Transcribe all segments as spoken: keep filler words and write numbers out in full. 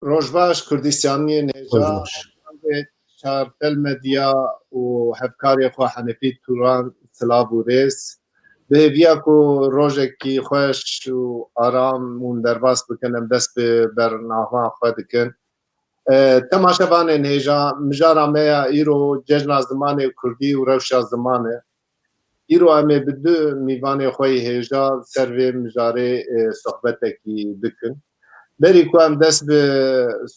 Roj baş, Kurdîstaniyên hêja. Roj baş. Çartel Medya û hevkarê xwe Henefî Turan silav û rêz. Bi hêviya ku rojekî xweş û aram hûn derbas bikin, em dest bi bernama xwe dikin. E, temaşevanên hêja, mijara me ya îro cejna zimanê kurdî û rewşa ziman e. Îro em ê bi du mîvanê xwe yî hêja ser vê mijarê, e, sohbetekî bikin. Berî ku em dest bi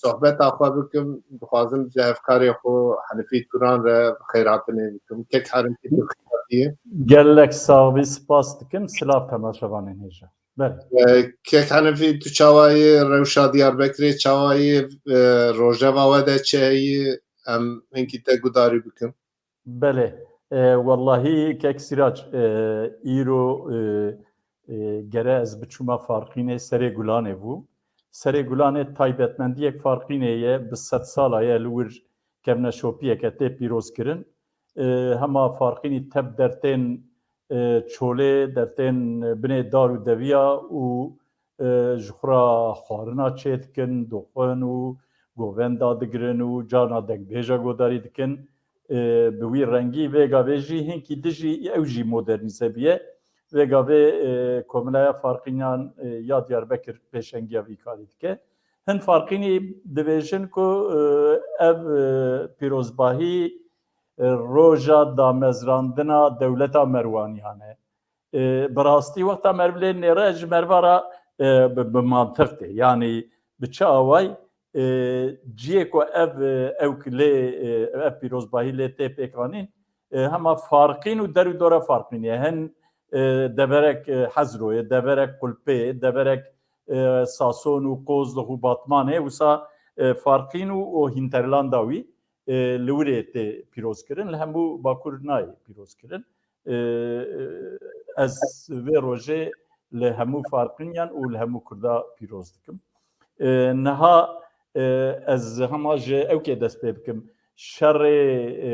sohbeta xwe bikim, dixwazim ji hevkarê xwe Henifî Turan re xêrhatinê bikim. Kek Henifî, tu xêr hatî. Gelek sax bî, spas dikim. Silav temaşevanên hêja. Belê. E, Kek Henifî, tu çawa yî, rewşa Diyarbekirê çawa yî, e, rojeva we de çi heyî, em hinkî te gudarî bikin. Belê. E, wellahî Kek Sîrac, e, îro, e, e, gere ez biçûma Farqînê, Serê Gulanê bû. Serê Gulanê taybetmendiyek Farqînê ye, bi sed sala ye li wir kevneşopiyeke tê pîrozkirin. E, hema Farqînî tep dertên, e, çolê, dertên binê dar û deviya û, e, ji xwe re xwarina çêdikin, doxin û govenda digirin û carna dengbêja godarî dikin. E, bi wî rengî vêga vê jî hinkî dijî ew jî modernîze bûye. Vêga vê, e, Komilaya Farqînan, e, ya Diyarbekir pêşengiya vî karî dike. Hin Farqînî dibêjin ku, e, ev, e, pîrozbahî, e, roja damezrandina dewleta Merwaniyan e. E, bi rastî wexta meriv lê nêre ji meriva re, e, bi, bi mantiq tê. Yanî bi çi away, e, ciyê ku ev, e, ew ki lê, e, ev pîrozbahî lê tê pêkanîn, e, hema Farqîn û der û dora Farqînê. Hin, e, deverek, e, Hezroyê, deverek Qulpê, deverek, e, Sason û Qozlix û Batmanê, wisa, e, Farqîn û, û hinterlanda wî, e, li wirê tê pîrozkirin, li hemû Bakur nayê pîrozkirin. E, e, ez vê rojê li hemû Farqîniyan û li hemû Kurda pîroz dikim. E, niha, e, ez hema ji ewkê dest pê bikim. Şerê, e,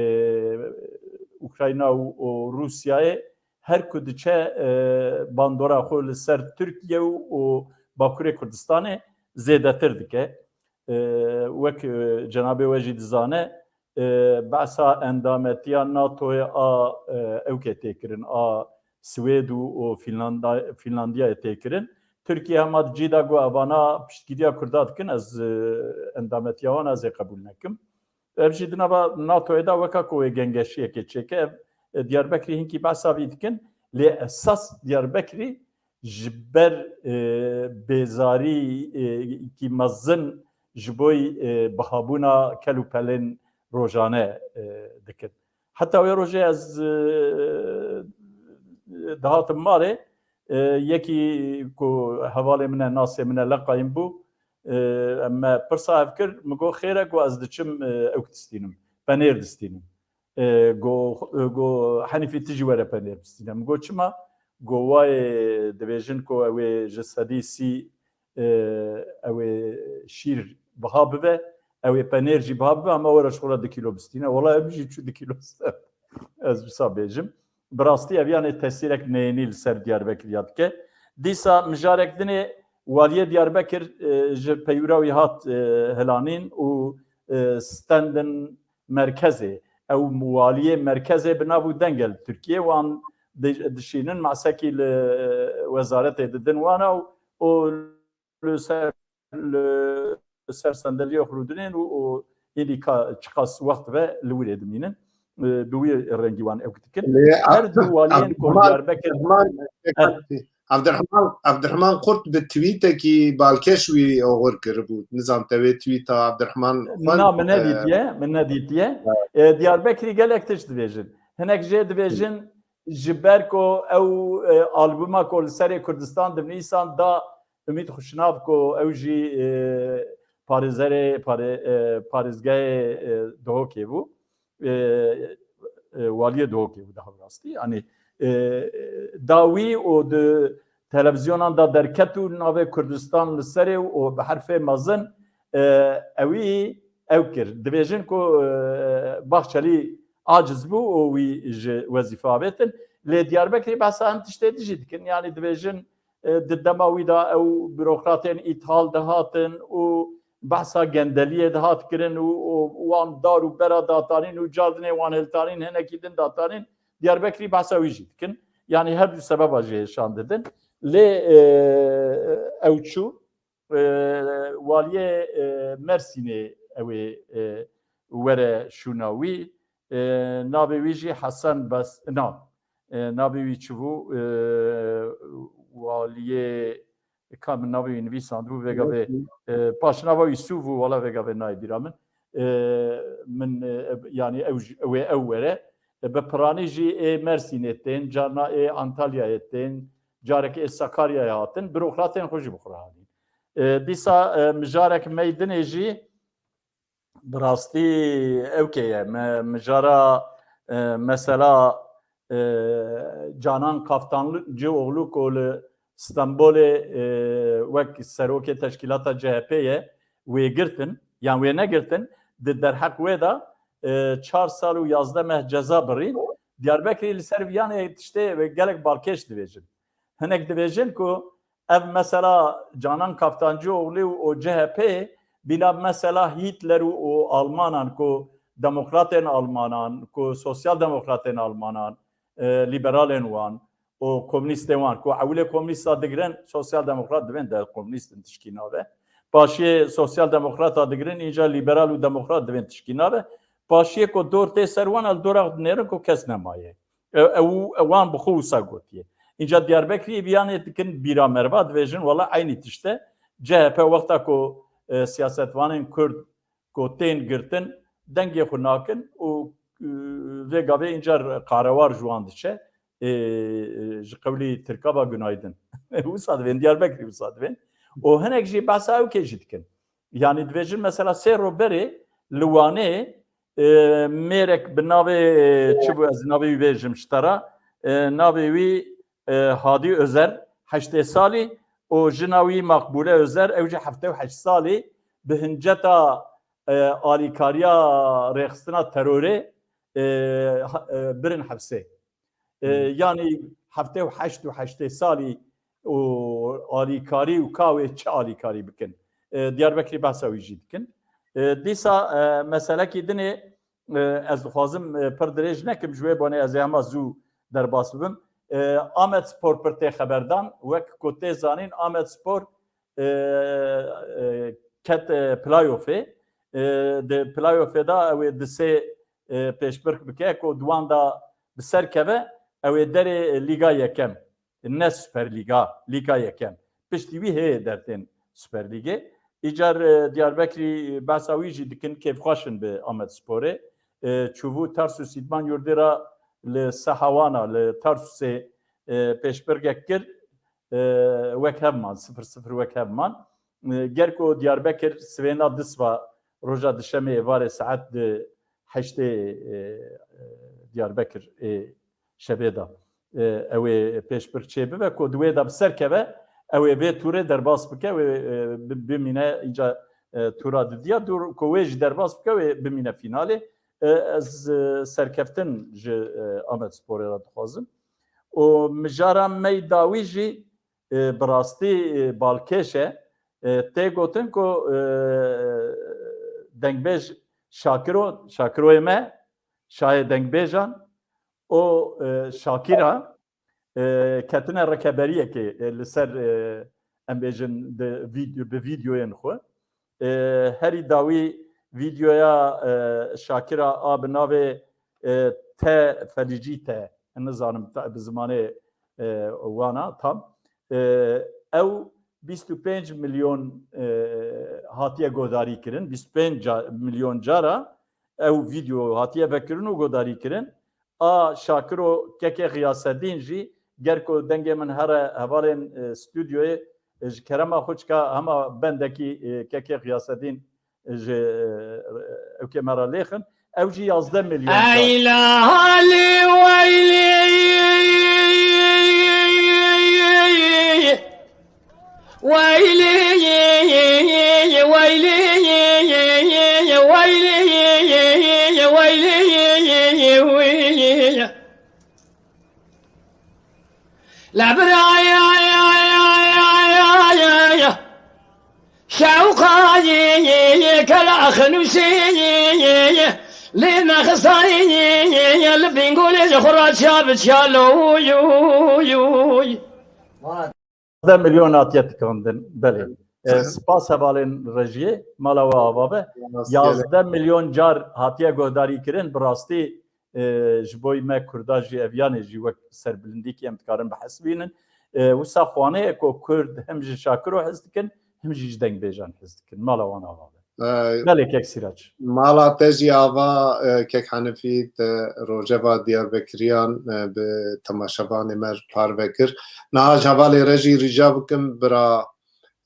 Ukrayna û, û Rûsyayê her ku diçe, e, bandora xwe li ser Tirkiye û, û Bakurê Kurdistanê zêdetir dike. E, wek, e, cenabê we jî dizane, e, behsa endametiya NATOyê a, e, ewkê tê kirin, a Swêd û, û Finlanda-, Finlandiyayê tê kirin. Tirkiye hema di cî de got, evana piştgiriya Kurda dikin, ez, e, endametiya wan ez ê qebûl nekim. Ev jî di nava NATOyê de weka ku wê gengeşiyekê çêke, ev, e, Diyarbekirî hinkî behsa vî dikin. Lê esas Diyarbekirî ji ber, e, bêzarî, e, kî mezin ji bo, e, bihabûna kel û pelên rojane, e, dikin. Heta wê rojê ez, e, dihatim malê, e, yekî ku hevalê min e, nasê min e, leqayîm bû. E, me pirsa ev kir, min got, "Xêr e?" Got, "Ez diçim, e, ewk distînim, penêr distînim." E, go, e, go, "Henîfî, tu jî were penêr bistîne." Min got, "Çima?" Go, "Wayê dibêjin ku ew ê ji sedî sî, e, ew ê şîr biha bibe, ew ê penêr jî biha bibe, ama were ji xwe re du kîlo bistîne." Wela ev jî çû du kîlo ser. Ez wisa bêjim. Bi rastî ev yanê tesîrek neyînî li ser Diyarbekiriya dike. Dîsa mijarek dinê waliyê Diyarbekir, e, ji peywira wî hat, e, hilanîn û, e, stendin merkezê. Ew waliyê merkezê bi nav û deng e li Tirkiyê. Wan di-, dişînin, masekî li wezaretê didin wana û, û li ser, li ser sendeliya xwe rûdinên û, û êdî ka çiqas wext ve li wirê dimînin. E, bi wî rengî wan ew dikin. Lê Her du Abd-, waliyên ku Abdurrahman, Diyarbekir Abdurrahman, Abdurrahman, Abdurrahman Kurt bi tweetekî balkêş wî oxir kiribû. Nizam te wê tweeta Abdurrahman xwend, Na, min e, nedîtiye, min nedîtiye. Evet. E, Diyarbekirî gelek tişt dibêjin. Hinek jê dibêjin, ji ber ku ew, e, albuma ku li serê Kurdistan dinivîsan da Umît Xuşnav ku ew jî, e, parêzerê, pare-, e, parêzgehê, e, Duhokê bû. E, e, waliyê Duhokê bû daha bi rastî. Yanî, e, da wî û di televîzyonan da derket û navê Kurdistan li serê û bi herfê mezin, e, ewî ew kir. Dibêjin ku, e, Bahçelî aciz bû û wî ji wezîfe avêtin. Lê Diyarbekirî behsa hin tiştê dijî dikin. Yanî dibêjin, e, di dema wî de ew bürokratên îthal dihatin û behsa gendeliyê dihat kirin û, û wan dar û bera datanîn û cardinê wan hiltanîn, hinekî din datanîn, Diyarbekirî behsa wî jî dikin. Yanî her du sebeba jî hêşan didin. Lê, e, ew çû, e, waliyê, e, Mersînê ew ê, e, were şûna wî. E, navê wî jî Hesen Bes-, na, e, navê wî çi bû? E, waliyê, ka min navê wî nivîsandibû, vêga vê, e, paşnava wî Sûv û wala vêga vê nayê bîra min. E, min, e, yanî ew jî, ew ê ew were. E, bi piranî jî ê Mersînê tên, carna ê Antalyayê tên, carek ê Sakaryayê hatin, burokratên xwe jî bi xwe re anîn. E, dîsa, e, mijarek me yî dinê jî bi rastî ewkê ye. Me, mijara, e, mesela, e, Canan Kaftancıoğlu ku li Stenbolê, e, wek serokê teşkîlata C H P ye, wê girtin, yan wê negirtin, di derheq wê de, e, çar sal û yazdeh meh ceza birî. Diyarbekirî li ser viyanê tiştê gelek balkêş dibêjin. Hinek dibêjin ku ev mesela Canan Kaftancıoğlu û C H P bila mesela Hitler û, û Almanan ku demokratên Almanan, ku sosyal demokratên Almanan, e, liberalên wan û komunîstên wan ku ewilê komunîsta digirin, sosyal demokrat dibên de komunîst in tişkî nabe. Paşiyê sosyal demokrata digirin, înca liberal û demokrat dibên tişkî nabe. Paşiyê ku dor tê ser wan, el dora xwe dinêrin ku kes nemaye. Ew, ew, ew wan bi xwe wisa gotiye. Înca Diyarbekirî viyanê dikin bîra merva, dibêjin, wela eynî tişt e. C H P wexta ku, e, siyasetvanên Kurd ku tên girtin, dengê xwe nakin û, e, vê gavê încar qarewar ji wan diçe, e, e, ji qewlî Tirka ba günaydın. Wisa dibên, Diyarbekirî wisa dibên. Û hinek jî behsa ewkê jî dikin. Yanî dibêjin mesela sê roj berê li Wanê, e, mêrek bi navê, e, çi bû, ez navê wî bêjim ji te re, e, navê wî, e, Hadi Özer, heştê salî, û jina wî Makbule Özer, ew jî heftê û heşt salî, bi hinceta, e, alîkariya rêxistina terorê, e, ha-, e, birin hepsê. E, Hmm. Yanî heftê û heşt û heştê salî û alîkarî û ka wê çi alîkarî bikin? E, Diyarbekirî behsa wî jî dikin. E, dîsa, e, meselekî dinê, e, ez dixwazim, e, pir dirêj nekim, ji wê bonê ez ê hema zû derbas bibim. E, Amed Spor pir tê xeberdan, wek ku tê zanîn, Amed Spor, e, e, ket, e, playoffê. E, di playoffê de ew ê di sê, e, pêşbirk bike ku di wan de bi ser keve, ew ê derê Lîga Yekem, ne Süper Lîga, Lîga Yekem. Piştî wî hê dertên Süper Lîgê. Îcar, e, Diyarbekirî behsa wî jî dikin, kêfxweş in bi Amedsporê. E, çûbû Tarsus Îdman Yurdê re li Sehawana, li Tarsusê, e, pêşbirgek kir, e, wek hev man, sifir sifir wek hev man. E, ger ku Diyarbekir sivêna disva roja dişemê êvarê saet di heştê, e, e, Diyarbekir ê şevê de, e, ew ê pêşbirk çêbibe ku di wê de bi ser keve, ew ê vê tûrê derbas bike, wê, e, bi-, bimîne înca, e, tûra didiya, dûr ku wê jî derbas bike, wê bimîne fînalê. E, ez, e, serkeftin ji, e, Amedsporê re dixwazim. Û mijara me yî dawî jî, e, bi rastî, e, balkêş e. E, tê gotin ku, e, dengbêj Şakiro, Şakiroyê me, şahê dengbêjan, û, e, Şakira, e, ketine rikeberiyekê, e, li ser, e, em bêjin di vîdeo, bi vîdeoyên xwe. E, herî dawî vîdeoya, e, Şakira a bi navê, e, Te Felicî Te, nizanim ta-, bi zimanê, e, wana tam. E, ew bîst û pênc milyon, e, hatiye godarî kirin, bîst û pênc ca-, milyon cara ew vîdeo hatiye vekirin û godarî kirin. A Şakiro Kekê Xiyasedîn jî, ger ku dengê min here hevalên, e, stûdyoyê, e, ji kerema xwe çika hema bendekî, e, Kekê Xiyasedîn, e, ji, e, ewkê me re lêxin. Ew jî yazdeh milyon car. Ey la halî weylî, weylî, weylî, weylî, weylî. La biraya, ya, ya, ya, ya, ya. Şewqayê kela xinûsê lê nexistayê li bîngolê ji xwe re çiya bi çiya lo. Yazdeh milyon hatiye tikandin. Belê. E, spas hevalên rejiyê, mala we ava be. Yazdeh milyon car hatiye guhdarî kirin. Bi rastî e, ji bo me Kurda jî ev yanê jî wek serbilindîkî em dikarin bihesibînin. E, wisa xwaneyê ku Kurd hem ji Şakiro hez dikin, hem jî ji dengbêjan hez dikin. Mala wan ava be. E, Belê kek Sîrac. Mala te jî ava, e, kek Henifî, te rojeva Diyarbekiriyan, e, bi temaşevanê me parve kir. Niha ji hevalê re jî rica bikim, bira,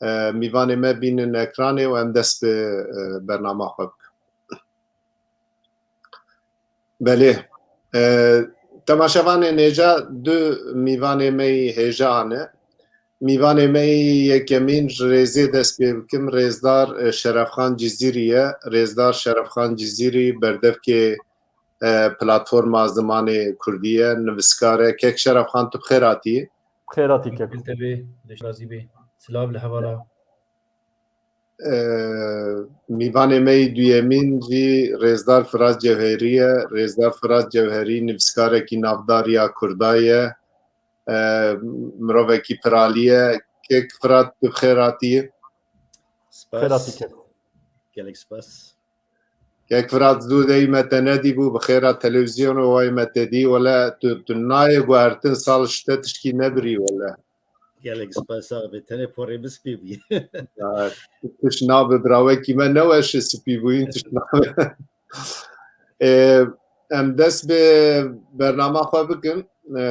e, mîvanê me bînin ekranê û em dest bi, e, bernama xwe bikin. Belê. E, temaşevanên hêja, du mîvanê me yî hêja hene. Mîvanê me yî yekemîn, rêzê dest pê bikim, rêzdar, e, Şerefxan Cizîrî ye. Rêzdar Şerefxan Cizîrî berdevkê, e, platforma zimanê kurdî ye, nivîskar e. Kek Şerefxan, tu bi xêr hatî. Bi xêr hatî kek. Gul te bê, leş razî bê. Silav li hevala. E, mîvanê me yî duyemîn jî rêzdar Firat Cewherî ye. Rêzdar Firat Cewherî nivîskarekî navdar ya Kurda ye. E, mirovekî piralî ye. Kek Firat, tu bi xêr hatî. Spas. Xêr hatî kek. Gelek spas. Kek Firat, zû dey me te nedîbû, bi xêra televîzyonê wayê me te dî. Wele tu, tu nayê guhertin, sal ji te tişkî nebirî wele. Gelek spas abi, tenê porê min spî bûye. Ya, tişt nabe, birawekî me neweş spî bûyîn, tişt nabe. E, em dest bi bernama xwe bikin. E,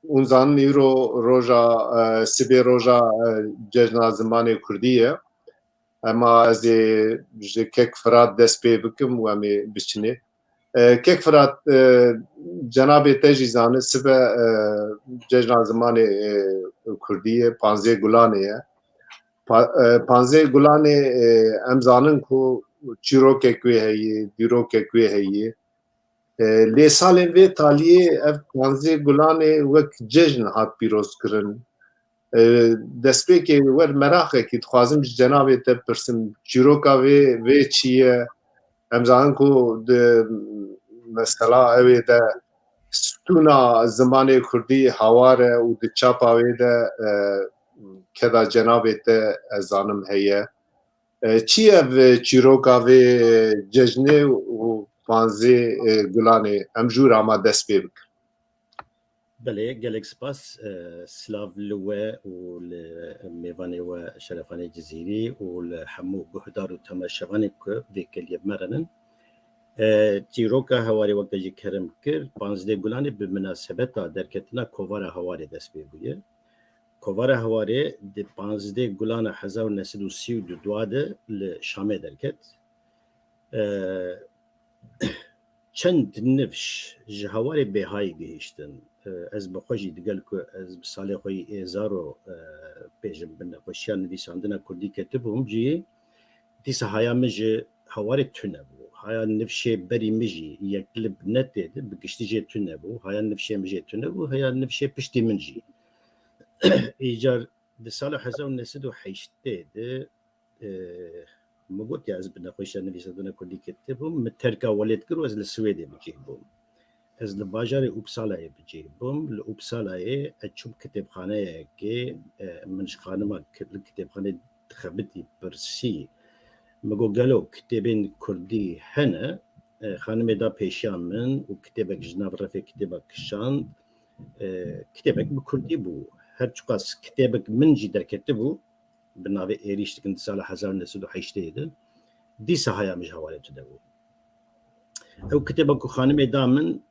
hûn zanin îro roja, e, sibê roja, e, cejna zimanê kurdî ye. Ema ez ê ji kek Firat dest pê bikim û em ê biçinê. E, kek Firat, e, cenabê te jî zanin, sibe, e, cejna zimanê, e, kurdî ye, panzdeh Gulanê ye. Pa-, e, panzdeh Gulanê, e, em zanin ku çîrokek wê heye, dîrokek wê heye. E, lê salên vê taliyê ev panzdeh Gulanê wek cejn hat pîrozkirin. E, destpêkê wer meraqekî dixwazim ji cenabê te bipirsim. Çîroka vê, vê çi ye? Em zanin ku di mesela ew ê de stûna zimanê kurdî hawar e û di çapa wê de, e, keda cenabê te ez zanim heye. E, çi ye ev çîroka vê cejnê û panzdeh, e, Gulanê? Em jû re ma dest pê bikin. Belê, gelek spas. E, silav li we û li mêvanê we Şerefanê Cizîrî û li hemû guhdar û temaşevanê ku vê keliyê bi me re nin. E, çîroka hewarê wek te jî kerem kir, panzdeh Gulanê bi minasebeta derketina kovara hewarê dest pê bûye. Kovara hewarê di panzdeh Gulana hezar û neh sed û sî û du de li Şamê derket. E, çend nifş ji hewarê bêhayî gihîştin. E, ez bi xwe jî digel ku ez bi salê xwe yî êzaro, e, pêjim bi nexweşiya nivîsandina kurdî ketibûm jî, dîsa haya min ji hewarê tune bû. Haya nifşê berî min jî yeklib netê di, bi giştî jê tune bû. Haya nifşê min jê tune bû, haya nifşê piştî min jî. Îcar di sala hezar û neh sed û heştê de, e, min got ya ez bi nexweşiya nivîsandina kurdî ketibûm, min terka welêt kir û ez li Swêdê bi cih bûm. Ez li bajarê Uppsalayê bi cih bûm. Li Uppsalayê ez çûm kitêbxaneyekê, e, min ji xanima ki-, li kitêbxanê dixebitî pirsî. Min got, gelo kitêbên kurdî hene? E, xanimê da pêşiya min û kitêbek ji nav refê kitêba kişand. E, kitêbek bi kurdî bû. Her çiqas kitêbek min jî derketibû, bi navê Êrîş dikin di sala hezar û neh sed û heştê de, dîsa haya min ji hewarê tune bû. Ew kitêba ku xanimê da min,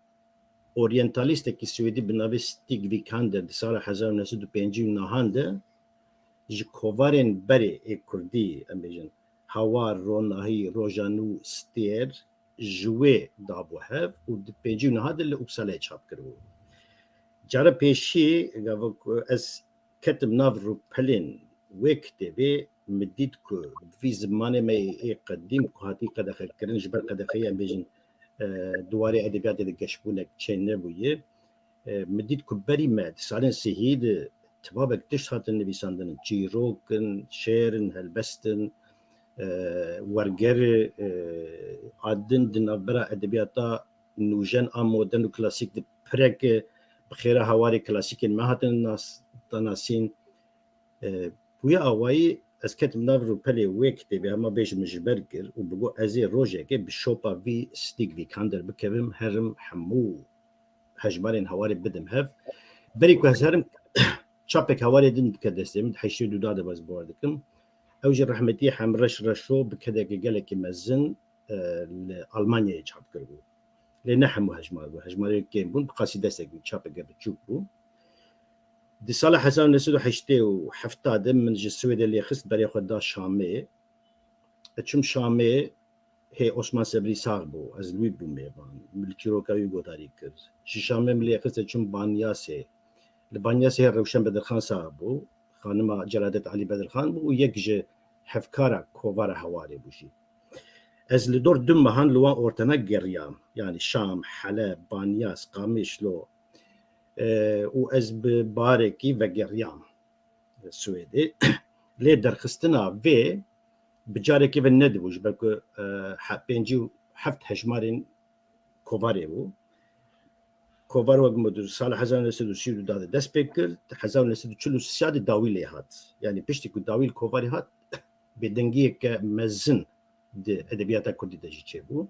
oryentalîstekî swêdî bi navê Stig Vikander di sala hezar û neh sed û pêncî û nehan de ji kovarên berê ê kurdî, em bêjin, Hawar, Ronahî, Rojanû, Stêr, ji wê dabû hev û di pêncî û nehan de li Uppsalayê çap kiribû. Cara pêşî, gava ku ez ketim nav rûpelên wê kitêbê, min dît ku vî zimanê me yê qedîm ku hatî qedexekirin, ji ber qedexeyê, em bêjin, e, di warê edebiyatê de geşbûnek çê nebûye. E, min dît ku berî me di salên sihî de tibabek tişt hatin nivîsandin. Çîrok in, şêr in, helbest in, e, werger, e, a din di navbera edebiyata nûjen a modern û klasîk di pireke bi xêra hawarê klasîkên me hatin nas-, da nasîn. E, bi wî awayî ez ketim nav rûpelê wê kitêbê, hema bêjim min ji ber kir û bi got ez ê rojekê bi şopa vî Stig Vikander bikevim, herim hemû hejmarên hawarê bidim hev. Berî ku ez herim çapek hawarê din dike destê min, di heştê û du de ez bawer dikim. Ew jî rehmetî Hemreş Reşo bi kedeke gelekî mezin, e, li Almanyayê çap kiribû. Lê ne hemû hejmar bû. Hejmarê kêm bûn, bi qasî destek bû, çapeke biçûk bû. Di sala hezar û neh sed û heştê û heft de min ji Swêdê lê xist, berê xwe da Şamê. Ez çûm Şamê, hê Osman Sebrî sax bû, ez li wî bûm mêvan. Min li çîroka wî guhdarî kir. Ji Şamê min lê xist, ez çûm Banyasê. Li Banyasê hê Rewşen Bedirxan sax bû, xanima Celadet Alî Bedirxan bû û yek ji hevkara kovara Hewarê bû jî. Ez li dor du mehan li wan ortena geriyam. Yanî Şam, Heleb, Banyas, Qamişlo, e, û ez bi barekî vegeriyam Swêdê. Lê derxistina vê bi carekê ve nedibû, ji ber ku, e, he-, pêncî û heft hejmarên kovarê bû. Kovar wek min got, sala hezar û neh sed û sî û du de dest pê kir, hezar û neh sed û çil û sê de dawî lê hat. Yanî piştî ku dawî li kovarê hat, bêdengiyeke mezin di edebiyata kurdî de jî çêbû.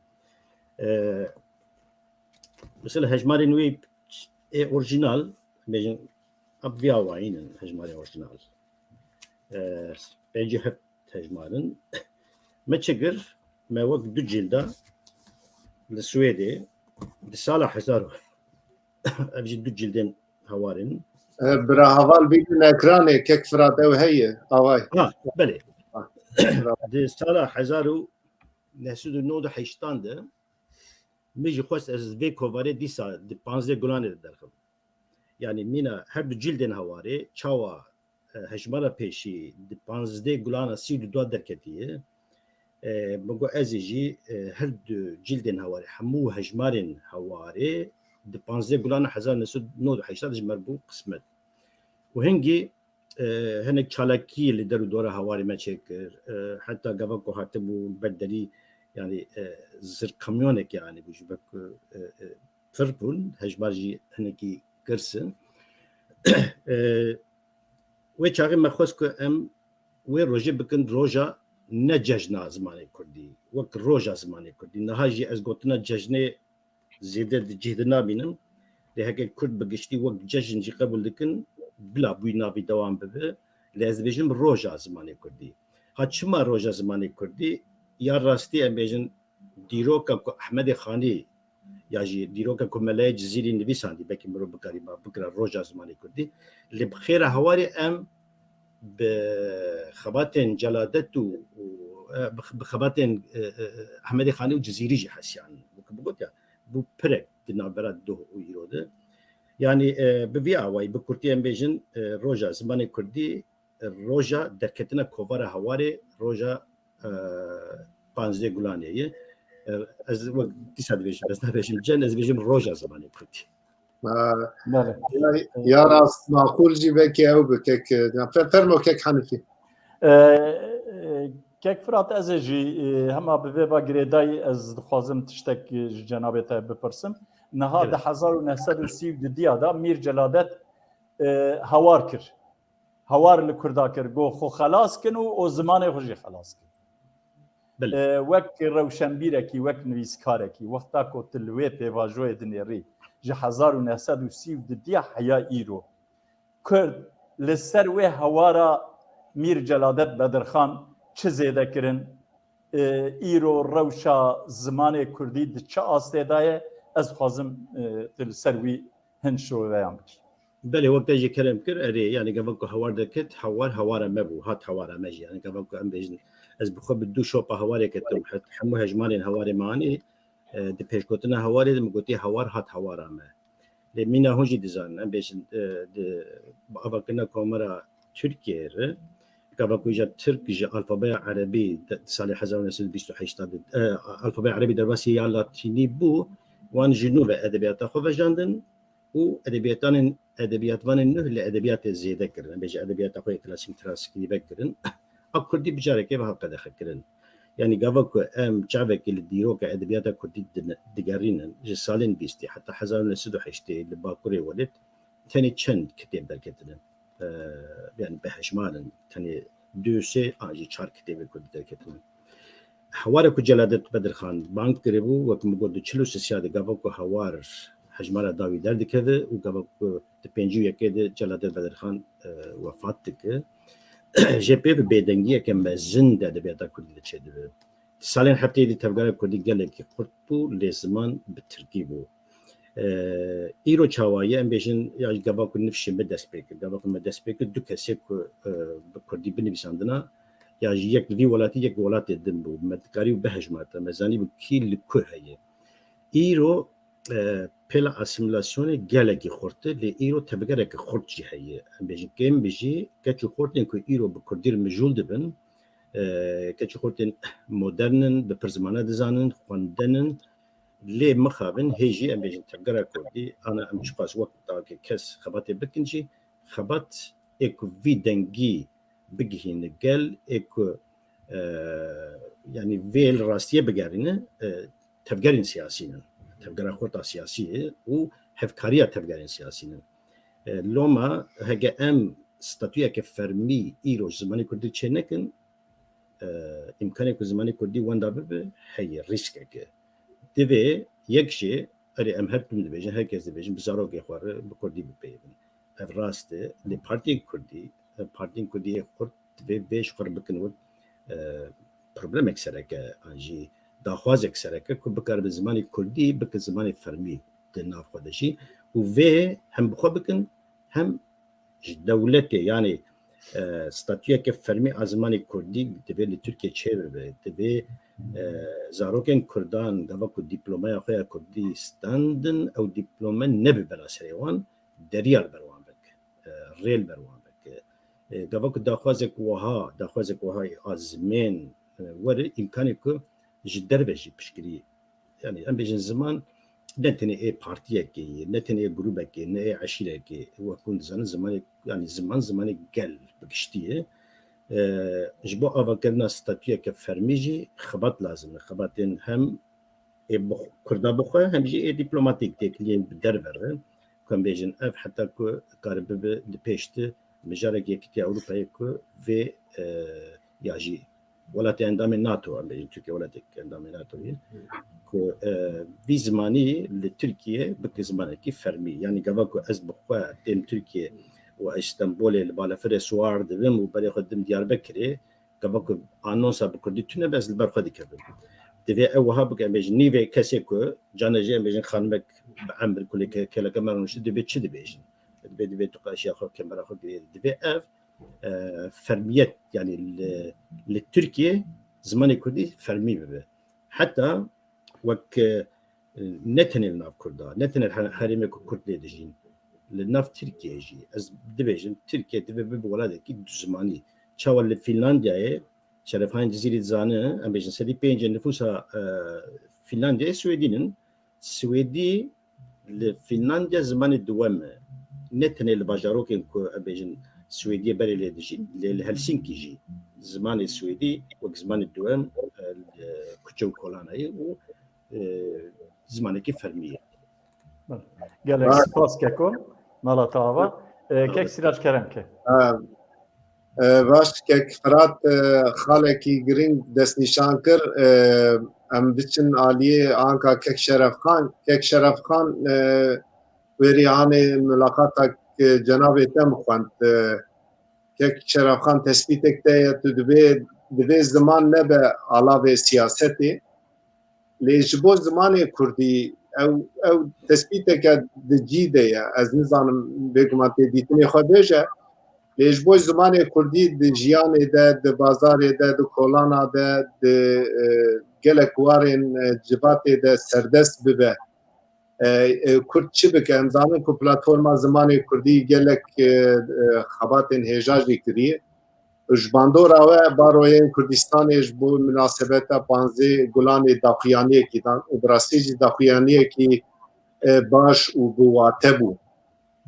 E, mesela hejmarên wê ê orjinal, bêjin, ev vî awayî ne hejmarê orjinal. E, pêncî heft hejmar in. Me çi kir? Me wek du cilda li Swêdê di sala hezar, ev jî du cildên Hewarê in. E, bira heval bînin ekranê, kek Firat ew heye, avay. Ha, belê. Di sala hezar û neh sed û nod û heştan de min jî xwest ez vê kovarê dîsa di panzdeh gulanê de derxim. Yanî mîna her du cildên Hewarê, çawa, e, hejmara pêşî di panzdeh gulana sî û du derketiye. E, min got ez ê jî, e, her du cildên Hewarê, hemû hejmarên Hewarê di panzdeh gulana hezar neh sed nod û heştad ji me re bû qismet. Û hingî, e, hinek çalakî li der û dora Hewarê me çêkir. E, heta gava ku hatibû ber derî, yanî, e, zirkamyonekê anîbû ji ber ku, e, e, pir bûn, hejmar jî hinekî girs in. E, wê çaxê me xwest ku em wê rojê bikin roja ne cejna zimanê kurdî, wek roja zimanê kurdî. Niha jî ez gotina cejnê zêde di cih de nabînim. Lê heke kurd bi giştî wek cejn jî qebûl dikin, bila bûyî navî dewam bibe. Lê ez dibêjim roja zimanê kurdî. Ha çima roja zimanê kurdî? Ya rastî em bêjin dîroka ku Ehmedê Xanî ya jî dîroka ku Melayê Cizîrî nivîsandî, belkî mirov bikarî ma bikira roja zimanê kurdî. Lê bi xêra Hewarê em bi xebatên Celadet û, û, e, bi, bi xebatên, e, e, Ehmedê Xanî û Cizîrî jî hesiyan. Wek bigot ya, bû pirek di navbera doh û îro de. Yanî, e, bi vî awayî, bi kurtî em bêjin, e, roja zimanê kurdî, e, roja derketina kovara Hewarê, roja, e, panzdeh gulanê ye. E, ez wek dîsa dibêjim, ez nabêjim cejn, ez dibêjim roja zimanê kurdî. Ha, Belê. Ya, ya rast, maqûl jî belkî ew bi kek, e, ya, fer-, fermo kek Hanifî. E, e, kek Firat, ez ê jî, e, hema bi vê va girêdayî ez dixwazim tiştek, e, ji cenabê te bipirsim. Niha Evet. di hezar û neh sed û sî û du diya da Mîr Celadet, e, hawar kir. Hawar li Kurda kir, got, xwe xelas kin û o zimanê xwe jî xelas kin. Belê. E, wek rewşenbîrekî, wek nivîskarekî, wexta ku tu li wê pêvajoyê dinêrî, ji hezar û neh sed û sî û du diya heya îro, Kurd li ser wê hewara Mîr Celadet Bedirxan çi zêde kirin? E, îro rewşa zimanê kurdî di çi astê de ye? Ez dixwazim, e, tu li ser wî hin şiroveyan bikî. Belê, wek te jî kerem kir, erê, yanî gava ku hewar derket, hewar, hewara me bû, hat hewara me jî. Yanî gava ku em bêjin, ez bi xwe bi du şopa hewarê ketim, he-, hemû hejmarên hewarê me anî, e, di pêşgotina hewarê de min gotî, hewar hat hewara me. Lê mîna hûn jî dizanin, em bêjin, e, di, bi avakirina Komara Tirkiyeyê re, gava ku îja Tirk ji alfabeya erebî de, di salê hezar û neh sed û bîst û heşt de, e, alfabeya erebî derbasî ya latînî bû, wan ji nû ve edebiyata xwe vejandin û edebiyatanên edebiyatvanên nû li edebiyatê zêde kirin. Em bêje edebiyata xwe yê klasîk, klasîkî vekirin. A kurdî bi carekê ve hat qedexe kirin. Yanî gava ku em çavekê li dîroka edebiyata kurdî din-, digerînin, ji salên bîstê heta hezar û neh sed û heştê li Bakurê welêt tenê çend kitêb derketine. E, yanî bi hejmar in, tenê du sê an jî çar kitêbê kurdî derketine. Hewara ku Celadet Bedirxan bang kiribû, wek min got, di çil û sisiya de gava ku hewar hejmara dawî derdikeve û gava ku di pêncî û yekê de Celadet Bedirxan, e, wefat dike. Jê pê bi bêdengiyeke mezin di edebiyata kurdî de çêdibe. Di salên heftêyê de tevgera kurdî gelekî xurt bû, lê ziman bi tirkî bû. E, îro çawa ye? Em bêjin, ya gava ku nifşê me dest pê kir, gava ku me dest pê kir, du kesê ku, e, bi kurdî binivîsandina, ya jî yek li vî welatî, yek welatê din bû. Me dikarî û bihejmarta, me zanîbû kî li ku heye. Îro, e, pêla asîmîlasyonê gelekî xurt e, lê îro tevgereke xurt jî heye. Em bêjin kêm bi jî keç û xortên ku îro bi kurdî re mijûl dibin, e, keç û xortên modern in, bi pir zimana dizanin, xwendin in, lê mixabin hê jî em bêjin tevgera kurdî, ana em çiqas wek daweke kes xebatê bikin jî, xebat ê ku vî dengî bigihîne gel, ê ku, e, yanî vê li rastiyê bigerîne, e, tevgerên siyasî ne. Tevgera xurt a siyasî ye û hevkariya tevgerên siyasî ne. E, loma heke em statuyeke fermî îro ji zimanê kurdî çê nekin, e, îmkanê ku zimanê kurdî wenda bibe heye, rîskeke. Divê yek jê, erê em her tim dibêjin, her kes dibêjin, bi zarokê xwe re bi kurdî bipeyivin. Ev rast e, lê partiyên kurdî, ev partiyên kurdî yê xurt divê vê ji xwe re bikin wek, e, problemek sereke, an jî daxwazek sereke ku bikaribe zimanê kurdî bike zimanê fermî di nav xwe de jî û vê hem bi xwe bikin, hem ji dewletê, yanî, e, statuyeke fermî a zimanê kurdî divê li Tirkiye çêbibe, divê, e, zarokên kurdan gava ku dîplomaya xwe ya kurdî standin, ew dîplome nebe bela serê wan, deriyal ber wan veke, e, rêl ber wan veke. E, gava ku daxwazek wiha, daxwazek wiha a zimên, e, were, îmkanê ku ji derve jî piştgirî, yanî em bêjin ziman ne tenê ê partiyekê ye, ne tenê ê grûbekê, ne ê eşîrekê. Wek hûn dizanin zimanê, yanî ziman, zimanê gel bi giştî ye. E, ji bo avakirina statuyeke fermî jî xebat lazim e. Xebatên hem ê bi xwe, kurda bi xwe, hem jî ê dîplomatîk têkiliyên bi derve re, ku em bêjin ev heta ku kare bibe di pêş de mijarek Yekîtiya Ewropayê ku vê, e, ya jî welatê endamê NATO, em bêjin Tirkiye welatek endamê NATO ye, ku, e, vî zimanî li Tirkiye bike zimanekî fermî. Yanî gava ku ez bi xwe têm Tirkiye û ez Stenbolê li balafirê siwar dibim û berê xwe didim Diyarbekirê, gava ku anonsa bi kurdî tune be, ez li ber xwe dikevim. Divê ew wiha bike, em bêjin nîvê kesê ku, canê jî em bêjin xanimek bi emir ku lê ke-, kêleke me rûniştî, divê çi dibêjin? Divê, divê tu qaşiya xwe, kemera xwe girê. Divê ev, e, fermiyet, yanî li, li Tirkiye zimanê kurdî fermî bibe. Heta wek, e, ne tenê li nav kurda, ne tenê her-, herêmê ku kurd lê dijîn, li nav Tirkiye jî, ez dibêjim, Tirkiye divê bibe welatekî du zimanî. Çawa li Fînlandiyayê, Şerefxan Cizîrî dizane, em bêjin sedî pêncê nifûsa, e, Fînlandiyayê Swêdîn in. Swêdî li Fînlandiya zimanê duwem e. Ne tenê li bajarokên ku em bêjin Swêdiyê berê lê dijîn, lê li Helsinkî jî zimanê Swêdî wek zimanê duwem, e, li kuçe û kolana ye û, e, zimanekî fermî ye. Gelek spas Keko, mala te ava. E, Kek Sîrac kerem ke. Ha, e, baş, Kek Firat, e, xalekî girîng destnîşan kir. E, em biçin aliyê anka Kek Şerefxan. Kek Şerefxan, e, wêrî anê mulaqata, e, cenabê te min xwend. E, Kek Şerefxan, tespîtek te ye, tu divê, divê ziman nebe alavê siyasetê. Lê ji bo zimanê kurdî ew, ew tespîteke di cî de ye. Ez nizanim, bêguman tê dîtinê xwe bêje. Lê ji bo zimanê kurdî di jiyanê de, di bazarê de, di kolana de, di, e, gelek warên, e, civatê de serdest bibe. E, e, kurd çi bike? Em zanin ku platforma zimanê kurdî gelek, e, e, xebatên hêja jî kiriye. Ji bandora we baroyên Kurdistanê ji bo minasebeta panzdeh Gulanê daxuyaniyekî dan û bi rastî jî daxuyaniyekî, e, baş û bi wate bû.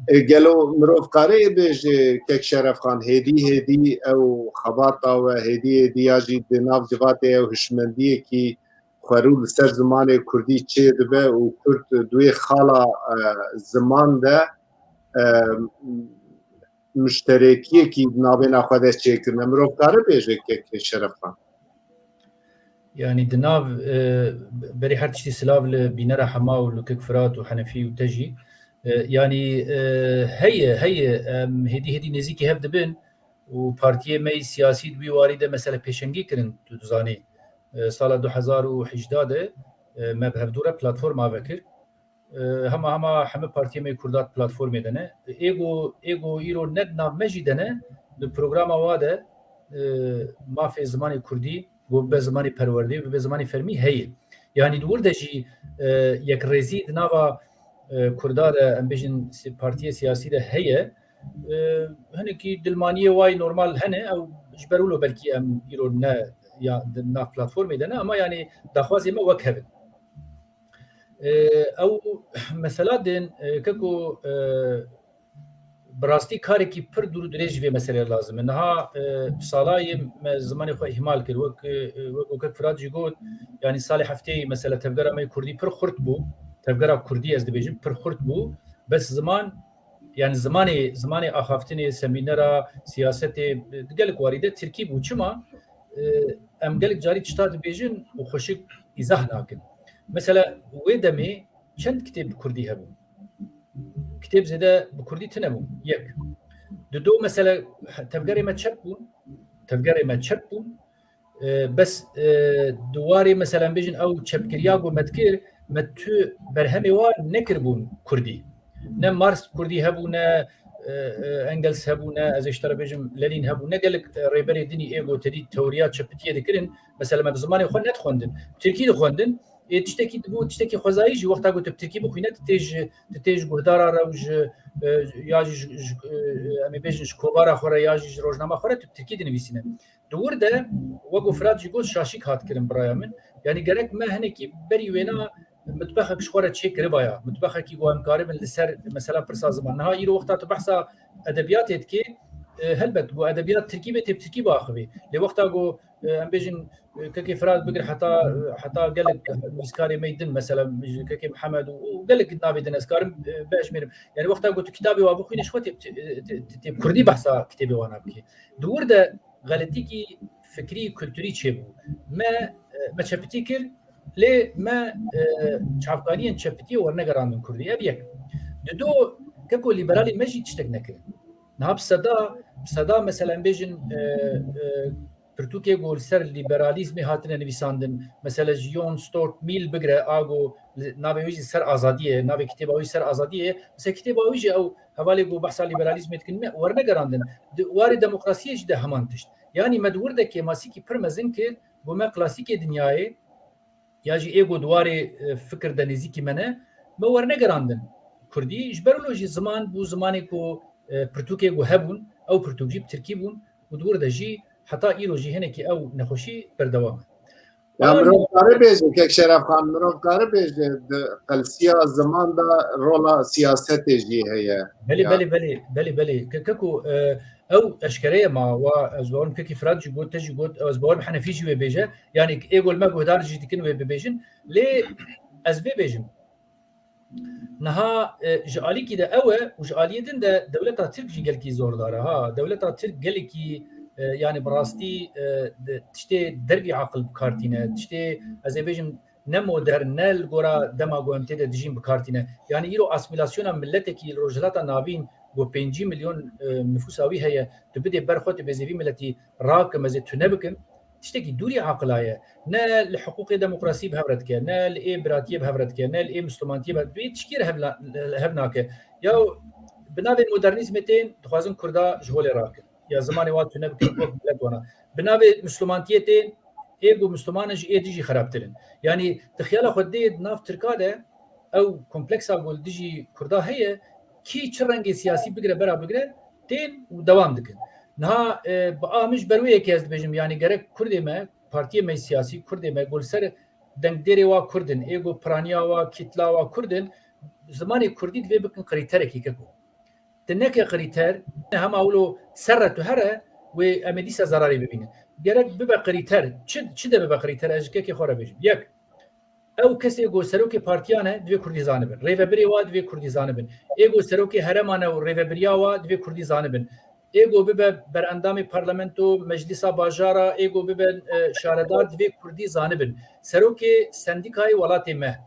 E, gelo mirov kare bêje, kek Şerefxan, hêdî hêdî ew xebata we, hêdî hêdî ya jî di nav civatê ew hişmendiyekî xwerû li ser zimanê kurdî çêdibe û kurd di wê xala, e, ziman de, e, muşterekiyekî di navbêna xwe de çêkirine. Mirov kare bêje, kek Şerefxan? Yanî di nav, e, berî her tiştî silav li bînera hema û li kek Firat û Henefî û te jî. E, yanî, e, heye, heye, em hêdî hêdî nêzîkî hev dibin û partiyê me yî siyasî di wî warî de mesela pêşengî kirin, tu dizanî. E, sala du hezar û hejdeh de, e, me bi hevdû re platforma vekir. E, hema hema heme partiyê me yê Kurda di platformê de ne. Êgo, êgo îro ne di nav me jî de ne, di programa wa de, e, mafê zimanê Kurdî, ku bibe zimanê perwerdê, bibe zimanê fermî heye. Yanî di wir de jî, e, yekrêzî di nava, e, Kurda de, em bêjin si-, partiyê siyasî de heye. E, hinekî dilmaniyê wa yî normal hene, ew ji ber wilo belkî em îro ne ya di nav platformê de ne, ama yanî daxwazê me wek hev in. E, ew mesela din, e, keko, e, bi rastî karekî pir dûr û dirêj vê meseleyê lazim e. Niha, e, salayê me zimanê xwe îhmal kir. Wek, e, wek, wek Firat jî got, yanî salê hefteyê mesela tevgera me yê Kurdî pir xurt bû. Tevgera Kurdî ez dibêjim, pir xurt bû. Bes ziman, yanî zimanê, zimanê axaftinê, semînera, siyasetê, e, di gelek warî de Tirkî bû. Çima? E, em gelek carî tişta dibêjin û xweşik îzah nakin. Mesela wê demê çend kitêb bi Kurdî hebûn? Kitêb zêde bi Kurdî tune bûn. Yek. Dido, mesela, tevgerê me çep bûn. Tevgerê me çep bûn. E, bes, e, di warê, mesela, em bêjin ew çepkiriya ku me dikir, me tu berhemê wa nekiribûn Kurdî. Ne Marx Kurdî hebû, ne, e, e, Engels hebû, ne, ez ê ji te re bêjim, Lenin hebû, ne gelek, e, rêberê dinî ê ku tedî teoriya çepitiyê dikirin. Mesela me bi zimanê xwe nedixwendin. Tirkî dixwendin. Ê tiştekî dibû, tiştekî xwezayî jî wexta ku tu bi tirkî bixwîne, tu tê ji, tu tê ji guhdara re û ji, e, ya jî ji, ji, e, em ê bêjin ji kovara xwe re ya jî ji rojnama xwe re tu bi tirkî dinivîsîne. Di wir de, wek ku Firat jî got, şaşîk hat kirin bi raya min. Yanî gerek me hinekî berî wêna mitbexek ji xwe re çêkiribaya. Mitbexekî ku em karibin li ser mesela pirsa ziman. Niha îro wexta tu behsa edebiyatê dikê, e, helbet ku edebiyat tirkî be, tê bi tirkî biaxivê. Lê wexta ku, e, em bêjin, e, kekê Firat bigir heta, e, heta gelek nivîskarê me yî din, mesela kekê Mihemed û, û gelek navê din ez karim, e, bejmêrim. Yanî wexta ku tu kitabê wa bixwînî, ji xwe tê, tê, tê, tê, tê kurdî behsa kitêbê wana bikî. Di wir de xeletîkî fikrî, kulturî çêbû. Me, e, me çepitî kir, lê me, e, çavkaniyên çepitiyê wernegerandin kurdî. Ev yek. Dido, keko lîberalî me jî tiştek nekirin. Niha bi seda, bi seda mesela em bêjin, e, e, pirtûkê ku li ser lîberalîzmê hatine nivîsandin, mesela ji Jon Stuart Mill bigire, a ku li, navê wî jî Ser Azadiyê, navê kitêba wî Ser Azadiyê, mesela kitêba wî jî ew hevalê ku behsa lîberalîzmê dikin, me wernegerandin. Di warê demokrasiyê jî de heman tişt. Yanî me di wir de kêmasîkî pir mezin kir, ku me klasîkê dinyayê, ya jî ê ku di warê, e, fikir de nêzîkî me ne, me wernegerandin Kurdî. Ji ber wilo jî ziman bû zimanê ku, e, pirtûkê ku hebûn, ew pirtûk jî bi tirkî bûn û di wir de jî heta îro jî hinekî ew nexweşî berdewam e. Ya, mirov kare bêje, kek Şerefxan, mirov kare bêje, di qelsiya ziman de rola siyasetê jî heye. Belê, belê, belê, belê, belê. Ke-, keko, e, ew eşkere ye ma, wa ez bawerim kekî Firat jî got, te jî got, ez bawerim Henefî jî wê bêje. Yanî ê ku li me guhdar jî dikin wê bibêjin. Lê ez vê bêjim. Niha, e, ji alîkî de ew e û ji aliyê din de dewleta Tirk jî gelkî zordar e. Ha, dewleta Tirk gelekî, e, yanî bi rastî, e, de, tiştê dervî aqil bi kar tîne, tiştê, ez ê bêjim, ne modern, ne li gora dema ku em tê de dijîn bi kar tîne. Yanî îro asîmîlasyona miletekî li Rojhilata Navîn ku pêncî milyon, e, nifûsa wî heye, tu bidê ber xwe, tu bêzê vî miletî rakim, ez ê tune bikim. Tiştekî dûrî aqila ye. Ne li hiqûqê demokrasî bi hev re dike, ne li ê biratiyê bi hev re dike, ne li ê misilmantiyê bi hev, bi tişkî re hev na-, hev nake. Ya bi navê modernîzmê tên, dixwazin Kurda ji holê rakin. Ya zimanê wan tune bikin, wek milet wana. Bi navê misilmantiyê tên, ê ku misilman in ji ê dijî xerabtir in. Yanî di xiyala xwe dê di nav Tirka de ew kompleksa ku li dijî Kurda heye, kî çi rengê siyasî bigire bera bigire, tên û dewam dikin. Niha, e, bi a min ji ber wê yekê ez dibêjim, yanî gerek Kurdê me, partiyê me siyasî, Kurdê me, ku li ser dengdêrê wa Kurd in, ê ku piraniya wa, kîtla wa Kurd in, zimanê Kurdî divê bikin krîterekî keko. Tu neke krîter, hema wilo ser re tu here, wê em ê dîsa zerarê bibînin. Gerek bibe krîter. Çi, çi de bibe krîter? Ez ji kekê xwe re bêjim. Yek, ew kesê ku serokê partiyan e, divê kurdî zanibin. Rêvebirê wa divê kurdî zanibin. Ê ku serokê herêman e û rêvebiriya wa divê kurdî zanibin. Ê ku bibe berendamê parlamento, meclisa bajara, ê ku bibe, e, şaredar, divê kurdî zanibin. Serokê sendîkayê welatê me.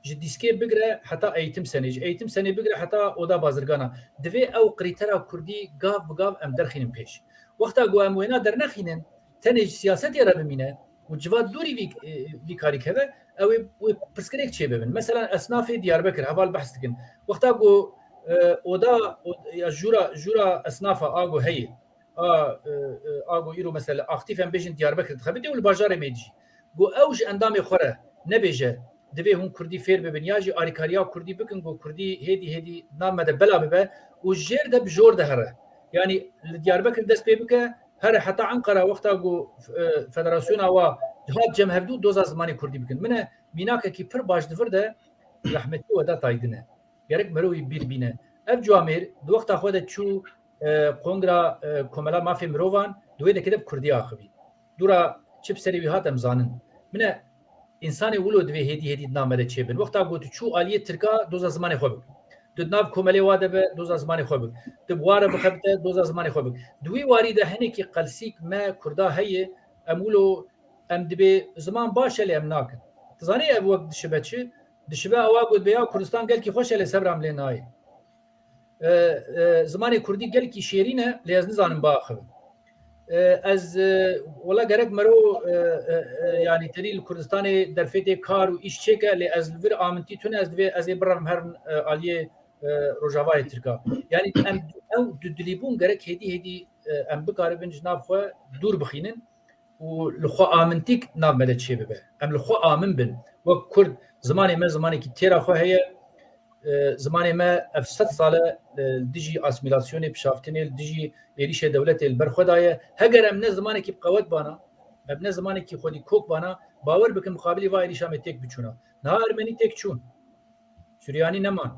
Ji dîskê bigire heta eğitim senê, ji eğitim senê bigire heta oda bazirgana. Divê ew krîtera kurdî gav bi gav em derxînin pêş. Wexta ku em wêna dernexînin, tenê ji siyasetê re bimîne û civat dûrî vî, e, vî karî keve, ew ê, wê pirsgirêk çêbibin. Mesela esnafê Diyarbekir, heval behs dikin. Wexta ku, e, oda, o-, ya jûra, jûra esnafa a ku heye, a, e, e, a ku îro mesela aktif em bêjin Diyarbekir dixebite û li bajarê me dijî. Ku ew ji endamê xwe re nebêje, divê hûn kurdî fêr bibin ya jî arîkariya kurdî bikin ku kurdî hêdî hêdî nav me de bela bibe û jêr de bi jor de here. Yanî li Diyarbekir dest pê bike, here heta Enqera wexta ku, e, federasyona wa hat cem hevdû doza zimanê kurdî bikin. Min e mînakekî pir baş di vir de rehmetî Wedat Aydin e. Gerek mero wî bîr bîne. Ev camêr di wexta xwe de çû, e, kongra, e, Komela Mafê Mirovan, di wê dekê de bi kurdî axivî. Dûra çi bi serê wî hat em zanin. Min e, însanê wilo divê hêdî hêdî di nav me de çêbin. Wexta ku tu çû aliyê tirka, doza zimanê xwe bik. Tu di nav komelê wa de be, doza zimanê xwe bik. Tu bi wa re bixebite, doza zimanê xwe bik. Di wî warî de hinekî qelsîk me kurda heye, em wilo, em dibê ziman baş e lê em nakin. Tu zanî ev wek dişibe çi? Dişibe ewa got be ya Kurdistan gelkî xweş e lê sebra min lê nayê. E, e, zimanê kurdî gelkî şêrîn e lê ez nizanim biaxivim. E, ez, e, wela gerek mero, e, e, e, yanî terî li Kurdistanê derfetê kar û îş çêke lê ez li vir amintî tune ez divê ez ê birevim herin, e, aliyê, e, Rojavayê Tirka. Yanî em ew dudilîbûn gerek hêdî hêdî, e, em bikaribin ji nav xwe dûr bixînin. û li xwe amintîk nav me de çêbibe. Em li xwe amin bin. Wek Kurd zimanê me zimanekî têra xwe heye. E, zimanê me ev sed sal e, e, li dijî asîmîlasyonê, pişaftinê, li dijî êrîşê dewletê li ber xwe daye. Heger em ne zimanekî bi qewet bana, em ne zimanekî xwedî kok bana, bawer bikin muqabilî va êrîşa me têk biçûna. Niha Ermenî têk çûn. Suryanî neman.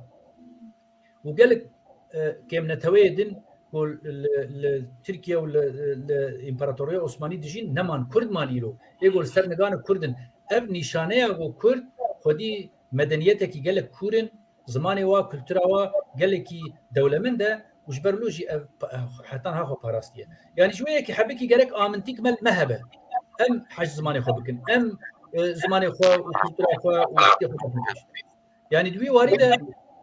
Û gelek, e, kêmneteweyê din ku li, li Tirkiye û li, li Împaratoriya Osmanî dijîn neman, Kurd man îro. Ê ku li ser nigana Kurd in. Ev nîşaneya ku Kurd xwedî medeniyetekî gelek kûr in, zimanê wa, kultura wa gelekî dewlemend e û ji ber wilo jî ev pa-, heta niha xwe parastiye. Yanî ji wê yekê hebikî gerek amintîk me, me hebe. Em hej zimanê xwe bikin. Em, e, zimanê xwe û kultura xwe û tiştê xwe bikin pêş. Yanî di wî warî de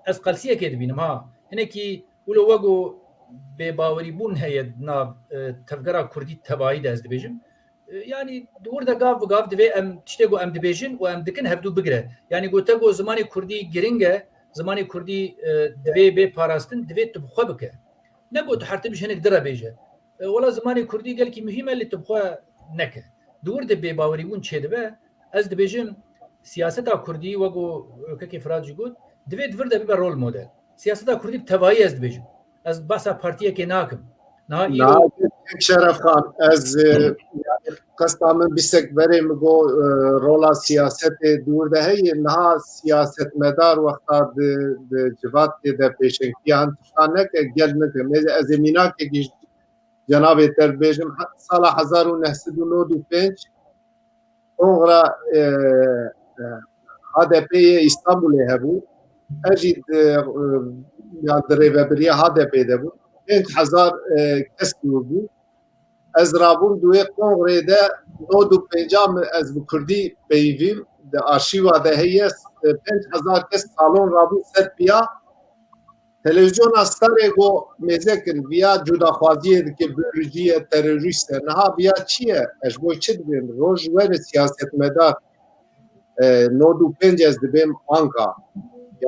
ez qelsiyekê dibînim ha. Hinekî wilo wego bêbawerîbûn heye di nav, e, tevgera kurdî tebayî de ez dibêjim. E, yanî di wir de gav bi gav divê em tiştê ku em dibêjin û em dikin hevdû bigire. Yanî gote ku zimanê kurdî giring e, zimanê kurdî, e, divê bê parastin, divê tu bi xwe bike. Ne ku tu her tim ji hinek dire bêje. E, wela zimanê kurdî gelkî muhîm e, lê tu bi xwe neke. Di wir de bêbawerîbûn çêdibe. Ez dibêjim, siyaseta kurdî, wek ku kekê Firat jî got, divê di vir de bibe rol model. Siyaseta kurdî bi tevayî ez dibêjim. Ez behsa partiyekê nakim. Niha îro Niha Şeref Xan, ez, e, yani, qesta min bîstek berê min got, e, rola siyasetê di wir de heye. Niha siyasetmedar wexta di, di civatê de pêşengtiya hin tiştan neke, gel nike. Mêze ez ê mînakekî ji cenabê te bêjim, he-, sala hezar û neh sed û nod û pênc kongra, e, e, H D P yê Îstanbulê hebû. Ez jî di, e, ya di rêvebiriya H D P de bû. Pênc hezar, e, kes dûr bû. Ez rabûm di wê kongrê de nod û pênca min ez bi kurdî peyivîm. Di arşîva de heye, e, pênc hezar kes salon rabû ser piya. Televîzyona Starê got mêze kin, viya cudaxwaziyê dike, bölücü ye, terorîst e. Niha viya çi ye? Ez ji bo çi dibêm? Roj were siyasetmedar, e, nod û pênc ez dibêm anka.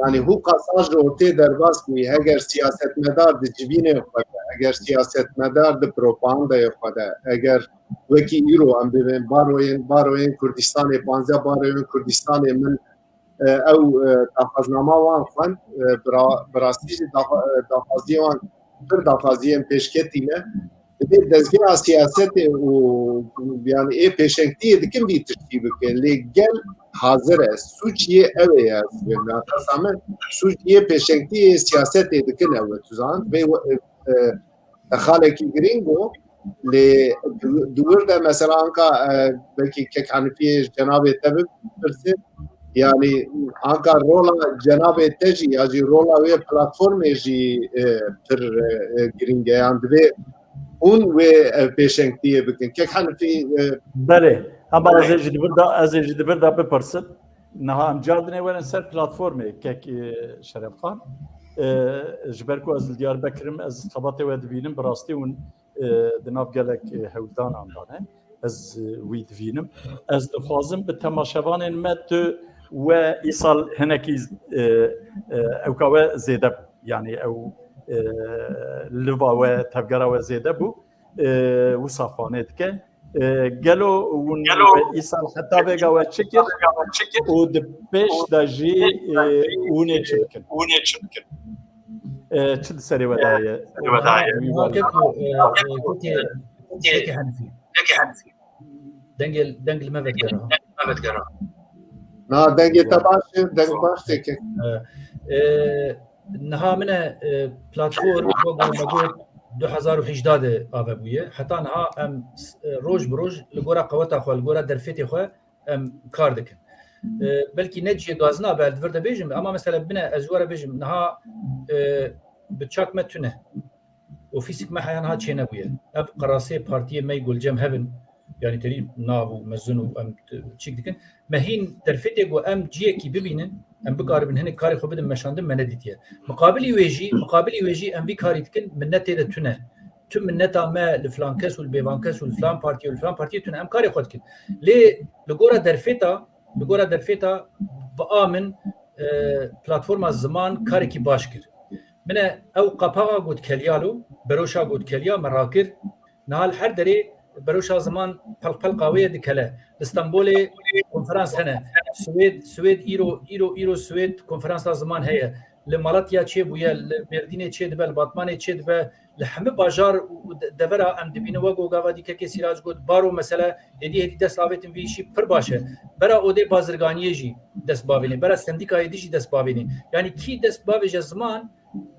Yani hûqa sar ji ortê derbas bûyî. Heger siyasetmedar di civînê xwe de, heger siyasetmedar di propagandayê xwe de, heger wekî îro em bibên baroyên, baroyên Kurdistanê, panzdeh baroyên Kurdistanê min e, ew, e, daxwaznama wan xwend, e, bi ra-, bi rastî jî daxwa-, e, daxwaziyê wan pir daxwaziyên pêşketî ne. Dê dezgeha siyasetê û, yani, ê pêşengtiyê dikin vî tiştî bike. Lê gel hazir e. Sûc yê ew ê ez bêjim. Nafesa min sûc yê pêşengtiyê siyasetê dikin ew e. Tu zanî, vê we-, e, e, xalekî girîng bû. Lê di, di wir de mesela anka, e, belkî kek Hanifiyê ji cenabê te bipirsin. Yani anka rola cenabê te jî ya jî rola wê platformê jî, e, pir, e, e, girîng e. Yan divê hûn wê, e, pêşengtiyê bikin. Kek Hanifî, e, Belê. Hema ez ê jî di vir de, ez ê jî di vir de bipirsim. Niha em cardinê werin ser platformê, kek, e, Şerefxan. E, ji ber ku ez li Diyarbekir im, ez xebatê we dibînim, bi rastî hûn, e, di nav gelek, e, hewldanan de ne. Ez, e, wî dibînim. Ez dixwazim bi temaşevanên me tu we îsal hinekî, e, e, ewka we zêde bû. Yani ew, e, liva we, tevgera we zêde bû. E, wisa xwanê dike. E, gelo hûn îsal heta vêga we çi kir û di pêş de jî, e, hûn ê çi bikin? E, çi di serê we de heye? Niha keko, e, e, kekê, kekê Henifî. Dengê, deng li me vedigera. Na, dengê te baş e, deng baş têke. E, e, niha min e, e, platform, wek ku me got, du hezar û hejdeh de ave bûye. Heta niha em, e, roj bi roj li gora qeweta xwe, li gora derfetê xwe em kar dikin. E, belkî ne cihê gazina be, li vir de bêjim, ama mesela bine ez ji we re bêjim, niha, e, bi çak me tune. Ofîsik me heya niha çênebûye. Ev qerasê partiyê me yê Gulcem hev in. Yani terî nav û mezin û em t-, çîk dikin. Me hîn derfetê ku em ciyekî bibînin, em bikaribin hinek karê xwe bidin meşandin, me nedîtiye. Miqabilî wê jî, miqabilî wê jî em vî karî dikin, minnetê de tune. Tu minneta me li filan kes û li bêvan kes û li filan partiyê û li filan partiyê tune. Em karê xwe dikin. Lê li gora derfeta, li gora derfeta bi a min, e, platforma Ziman karekî baş kir. Min e ew qapaxa got keliya lo, beroşa got keliya me rakir. Niha li her derê beroşa Ziman pelqpelqa wê ye dikele. Li Stenbolê konferans hene. Swêd, Swêd îro, îro, îro Swêd konferansa Ziman heye. Li Malatya çêbûye, li Mêrdînê çêdibe, li Batmanê çêdibe, li hemî bajar û, û de-, devera em dibînin, wek ku gava dî kekê Sîrac got, baro mesela êdî hêdî dest avêtin vî îşî pir baş e. Bera odê bazirganiyê jî dest bavênê, bera sendîkayê dî jî dest bavênê. Yani kî dest bavêje Ziman,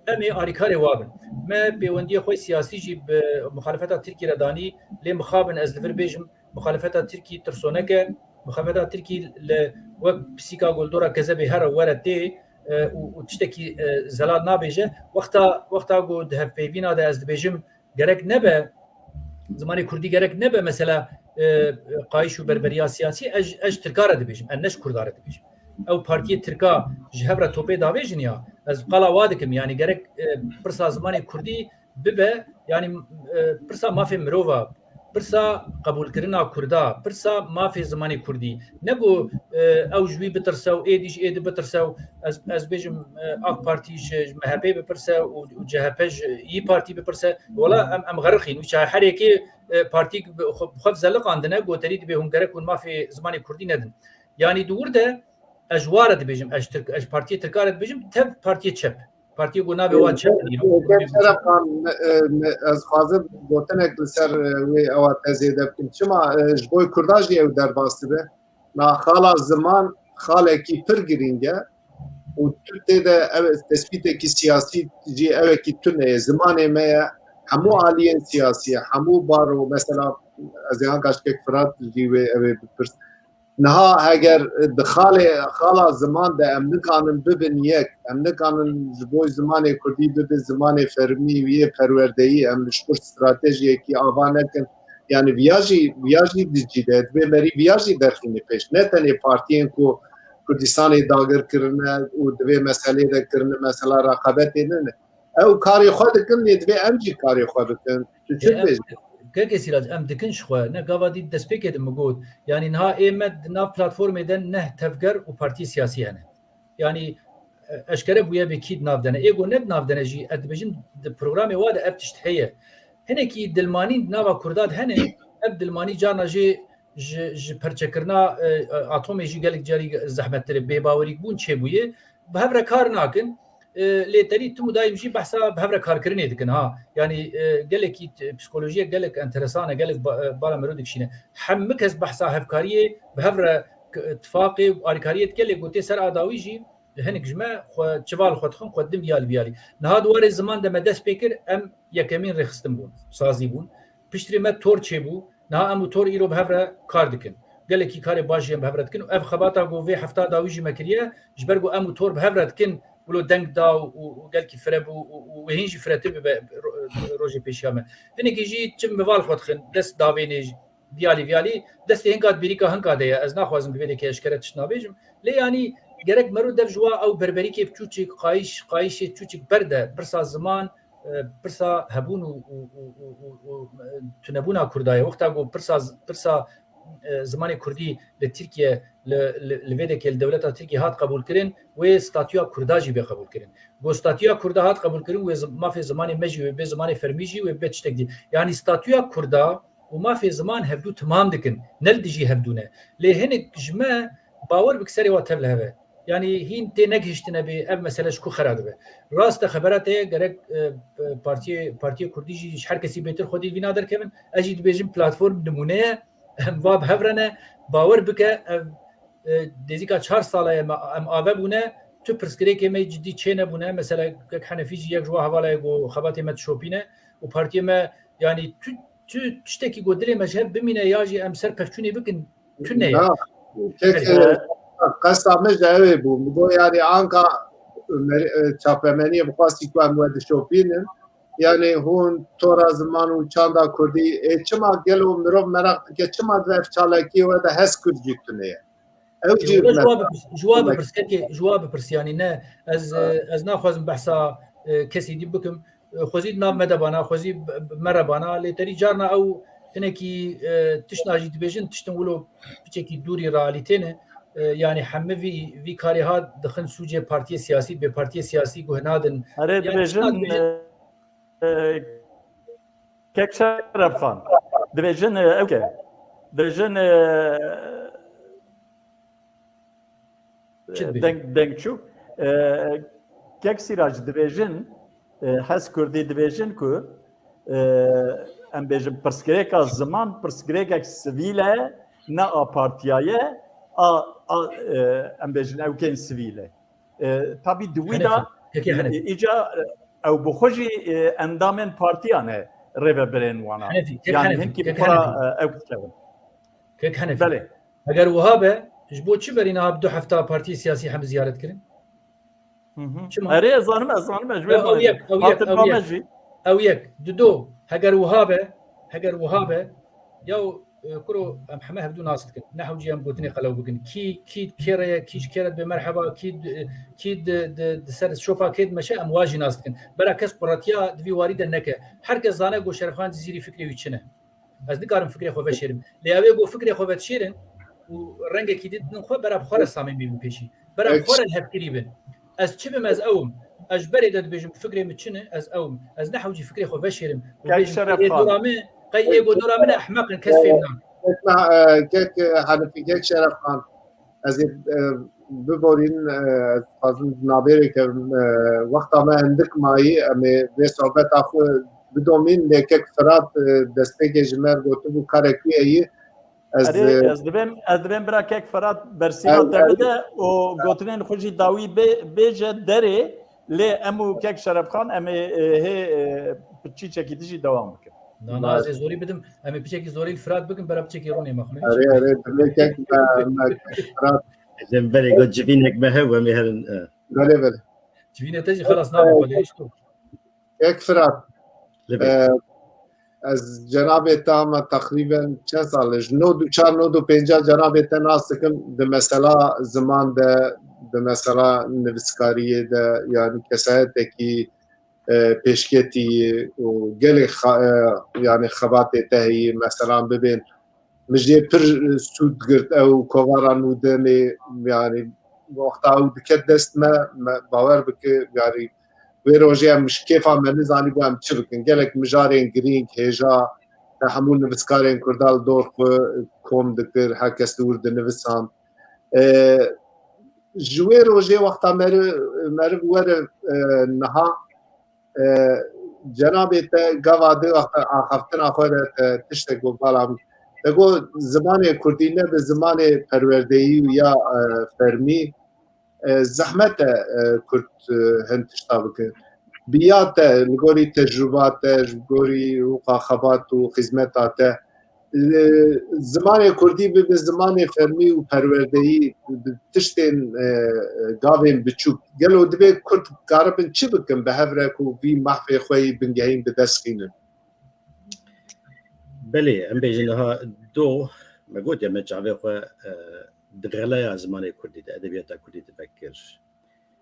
em ê alîkarê wa bin. Me pêwendiyê xwe siyasî jî bi muxalefeta Tirkî re danî, lê mixabin ez li vir bêjim, muxalefeta Tirkî tirsonek e, muxalefeta Tirkî li wek pisîka goldora kezebê here were tê, e, û, û tiştekî, e, zelal nabêje. Wexta, wexta ku di hevpeyvîna de ez dibêjim, gerek nebe, zimanê kurdî gerek nebe mesela, e, qayîş û berberiya siyasî, ez, ez ji tirka re dibêjim, ez ne ji kurda re dibêjim. Ew partiyê tirka ji hev re topê davêjin ya, ez qala wa dikim, yani gerek, e, pirsa zimanê kurdî bibe, yani, e, pirsa mafê mirova, pirsa qebûlkirina kurda, pirsa mafê zimanê kurdî. Ne ku, e, ew ji wî bitirse û êdî ji êdî bitirse û ez, ez bêjim, e, AK Partî ji, ji M H P bipirse û, û C H P ji İYİ Partî bipirse. Wela em, em xerixîn. Wî çaye her yekê, e, partî bi xwe, bi xwe zeliqandine, goterî dibê hûn gerek hûn mafê zimanê kurdî nedin. Yanî di wir de ez ji wa re dibêjim, ez ji Tirk, ez ji partiyê Tirka re dibêjim, tev partiyê çep. Partiyê ku navê wan çep Şerefxan, e, e, ez xwazim gotinek li ser, e, wê ewa te zêde bikim. Çima, e, ji bo kurda jî ew derbas dibe? Na xala ziman xalekî pir girîng e û tu tê de ev tespîtekî siyasî jî ewekî tune ye. Zimanê me ye, hemû aliyên siyasî ye, hemû baro, mesela ez ê anka ji kek Firat jî wê ew ê bipirs. Niha heger di xalê, xala ziman de em nikanin bibin yek, em nikanin ji bo zimanê kurdî bibin zimanê fermî yê perwerdeyî, em ji xurt stratejiyekî ava nekin. Yani viya jî, viya jî di cî de, divê merî viya jî derxîne pêş. Ne tenê partiyên ku Kurdistanê dagir kirine û di vê meselê de kirine, mesela reqabetê ne ne. Ew karê xwe dikin, lê divê em jî karê xwe bikin. Tu çi dibêjî? Kekê Sîrac, em dikin ji xwe. Ne gava dî destpêkê de min got. Yanî niha ê me di nav platformê de neh tevger û partiyê siyasî hene. Yanî, e, eşkere bûye bê kî di nav de ne. Ê ku ne di nav de ne jî, ez dibêjim di programê wa de ev tişt heye. Hinekî dilmanîn di nava kurda de hene, ev dilmanî carna jê ji, ji perçekirina, e, e, atomê jî gelek carî zehmettir e. Bêbawerîbûn çêbûye. Bi hev re kar nakin. e, lê tenî tim û daîm jî behsa bi hev re karkirinê dikin ha. Yanî, e, gelekî t-, psîkolojiyek gelek enteresan e, gelek ba-, e, bala mero dikişîne. Hemû kes behsa hevkariyê bi hev re k-, tifaqê û alîkariyê dike, lê gotê ser a dawî jî hinek ji me xwe çival xwe dixin, xwe didin viyalî viyalî. Niha di warê ziman de me dest pê kir, em yekemîn rêxistin bûn, sazî bûn. Piştrê me tor çêbû, niha em û tor îro bi hev re kar dikin. Gelekî karê baş jî em bi hev re dikin û ev xebata ku vê hefta dawî jî me kiriye, ji ber ku em û tor bi hev re dikin, wilo deng da û, û, û gelkî fire bû û, û wê hîn jî firetir bibe ro-, rojê pêşiya me. Hinekî jî çi mival xwe dixin, dest davênê jî, viyalî viyalî, destê hinka di bêrîka hinka de ye. Ez naxwazim bi vê dekê eşkere tişt nabêjim. Lê yanî gerek mero dev ji wa ew berberîkê çûçik, qayîş, qayîşê çûçik berde, pirsa ziman, e, pirsa hebûn û, û, û, û, û, û, e, tunebûna Kurda ye. Wexta ku pirsa z-, pirsa, e, zimanê Kurdî li Tirkiye, li, li, li vê dekê li dewleta Tirkiye hat qebûlkirin, wê statûya Kurda jî bê qebûlkirin. Ku statûya Kurda hat qebûlkirin, wê zim-, mafê zimanê me jî wê bê zimanê fermî jî wê bê tiştek dî. Yanî statûya Kurda û mafê ziman hevdû timam dikin. Ne li dijî hevdû ne. Lê hinek ji me bawer bik serê wa tev li hev e. Yanî hîn tê negihiştine bê ev mesele ji ku xera dibe. Rast e, xebera te ye, gerek, e, e, partiyê, partiyê Kurdî jî ji her kesî bêtir xwedî vîna derkevin. Ez jî dibêjim platform nimûne ye. Em va bi hev re ne. Bawer bike, ev, e, nêzîka çar sala ye me, em ave bûne. Tu pirsgirêkê me cidî çê nebûne. Mesela Kek Henefî jî yek ji wa hevala ye ku xebatê me dişopîne û partiyê me, yanî tu, tu tiştekî ku dilê me ji hev bimîne ya jî em ser pevçûnê bikin, tune ye. Na, kek, Belê. e, qesta min ji ew ê bû. Min got, yanî, anka me-, e, çapemeniyê bi xwestî ku em we dişopînin. Yanî, hûn tora ziman û çanda Kurdî, ê, çima gelo mirov meraq dike, çima di ev çalakiyê we de hes Kurd jî tune ye? Ew jî Ji wa, ji wa bipirs, ji wa bipirs, kekê, ji wa bipirs, yanî ne, ez, e, ez naxwazim behsa, e, kesî dî bikim. E, xwezî di nav me de bana, xwezî b-, b-, me re bana, lê terî carna ew hinekî, e, tiştna jî dibêjin, tiştin wilo piçekî dûrî realîtê ne. E, yanî hemî vî, vî karê ha dixin sûcê partiyê siyasî, bê partiyê siyasî guh nadin. Erê, yanî dibêjin, tiştna dibêjin. E, e, Kek Şeref Xan, dibêjin, e, ew ke, dibêjin, e, Çi dibêjin? Deng, deng çû. E, Kek Sîrac dibêjin, e, Hez Kurdî dibêjin ku, e, em bêjin pirsgirêka ziman, pirsgirêkek sivîl e, ne a partiya ye, a, a, e, em bêjin ew kên sivîl e. E, tabî di wî Henefî, de, kekê Henefî. e, îca, e, ew bi xwe jî, e, endamên partiyan e rêvebirên wana. Henefî, kek Yanî Henefî, hinkî bi kek xwe re, Henefî. e, ew dikevin. Kek Henefî. Belê. Eger wiha be, ji bo çi berî niha bi du hefta partiyê siyasî hemî ziyaret kirin? Hı hı. Çima? Erê, ez zanim, ez zanim, ez ji wê Ew, ew yek, ew yek, Hatin ew name yek. jî. Ew yek. Dido, heger wiha be, heger wiha be, ya, e, kuro, em heme hevdû nas dikin. Ne hewcî em gotinê qelew bikin. Kî, kî kê re ye, kî ji kê re dibe merheba, kî di, kî di, di, di ser şopa kê dimeşe, em wa jî nas dikin. Bera kes quretiya di vî warî de neke. Her kes zane ku Şerefxan Cizîrî fikrê wî çi ne. Ez nikarim fikrê xwe veşêrim. Lê ew ê ku fikrê xwe vedişêrin û rengekî din didin xwe, bera bi xwe re samîmî bin pêşî. Bera bi xwe re hevkirî bin. Ez çi bim, ez ew im. Ez ji berê de dibêjim fikrê min çi ne, ez ew im. Ez ne hewcî fikrê xwe veşêrim. Û Kek bêjim, Şeref ê Xan. dora min, qey ê ku dora min e ehmeq in, kes fêm nake. Kek, e, kek, e, Henefî, kek Şeref Xan. Ez ê, e, biborîn, e, ez dixwazim navbêrê kevim, e, wexta me hindik mayî, em ê vê sohbeta xwe bidomîn, lê kek Firat, e, destpêkê ji me re gotibû karek wî heye. Ez, Erê, e, ez dibêm, ez dibêm bira kek Firat bersîva Ew, te ew. bide û gotinên xwe jî dawî bê-, bêje derê, lê em û kek Şerefxan em ê, e, hê, e, piçîçekî dijî dewam bikin. Na, na, ez ê zorî bidim. Em ê piçekî zorî li Firat bikin, bera piçekî ronê me xwe. Erê, erê, divê kek me, me kek Firat. Em berê got civînek me hew, em ê herin, e. Belê, belê. Civînê te jî xelas nabe, xwe dihişto. Kek Firat, Li vê. e, ez cenabê te me teqrîben çend sal e? Ji nod û çar, nod û pênc cenabê te nas dikim, di mesela ziman de, di mesela nivîskariyê de, yanî kesayetekî, e, pêşketî û gelek xa-, e, yanî xebatê te heyî, meselan bibên, min jê pir sûd girt, ew kovara Nûdemê, yanî wexta ew diket dest me, me bawer bike, yanî wê rojê em ji kêfa me nizanî bû em çi bikin. Gelek mijarên girîng, hêja, te hemû nivîskarên Kurda li dor xwe kom dikir, her kes li wir dinivisan. E, Ji wê rojê wexta meriv, meriv were, e, niha, e, cenabê te gava di wexta axaftina xwe de te tiştek got, bala min. Te got zimanê kurdî ne bi zimanê perwerdeyî û ya, e, fermî, e, zehmet e, e, kurd, e, hin tişta bikin. Bi ya te, li gorî tecrûba te, ji gorî hiqûqa xebat û xizmeta te, e, zimanê kurdî bi, bi zimanê fermî û perwerdeyî, bi tiştên, e, gavên biçûk. Gelo divê kurd karibin çi bikin bi hev re ku vî mahfê xwe yî bingehîn bi dest xînin? Belê, em bêjin niha doh, me got ya me çavê xwe, e, di xeleya zimanê kurdî de, edebiyata kurdî de vekir.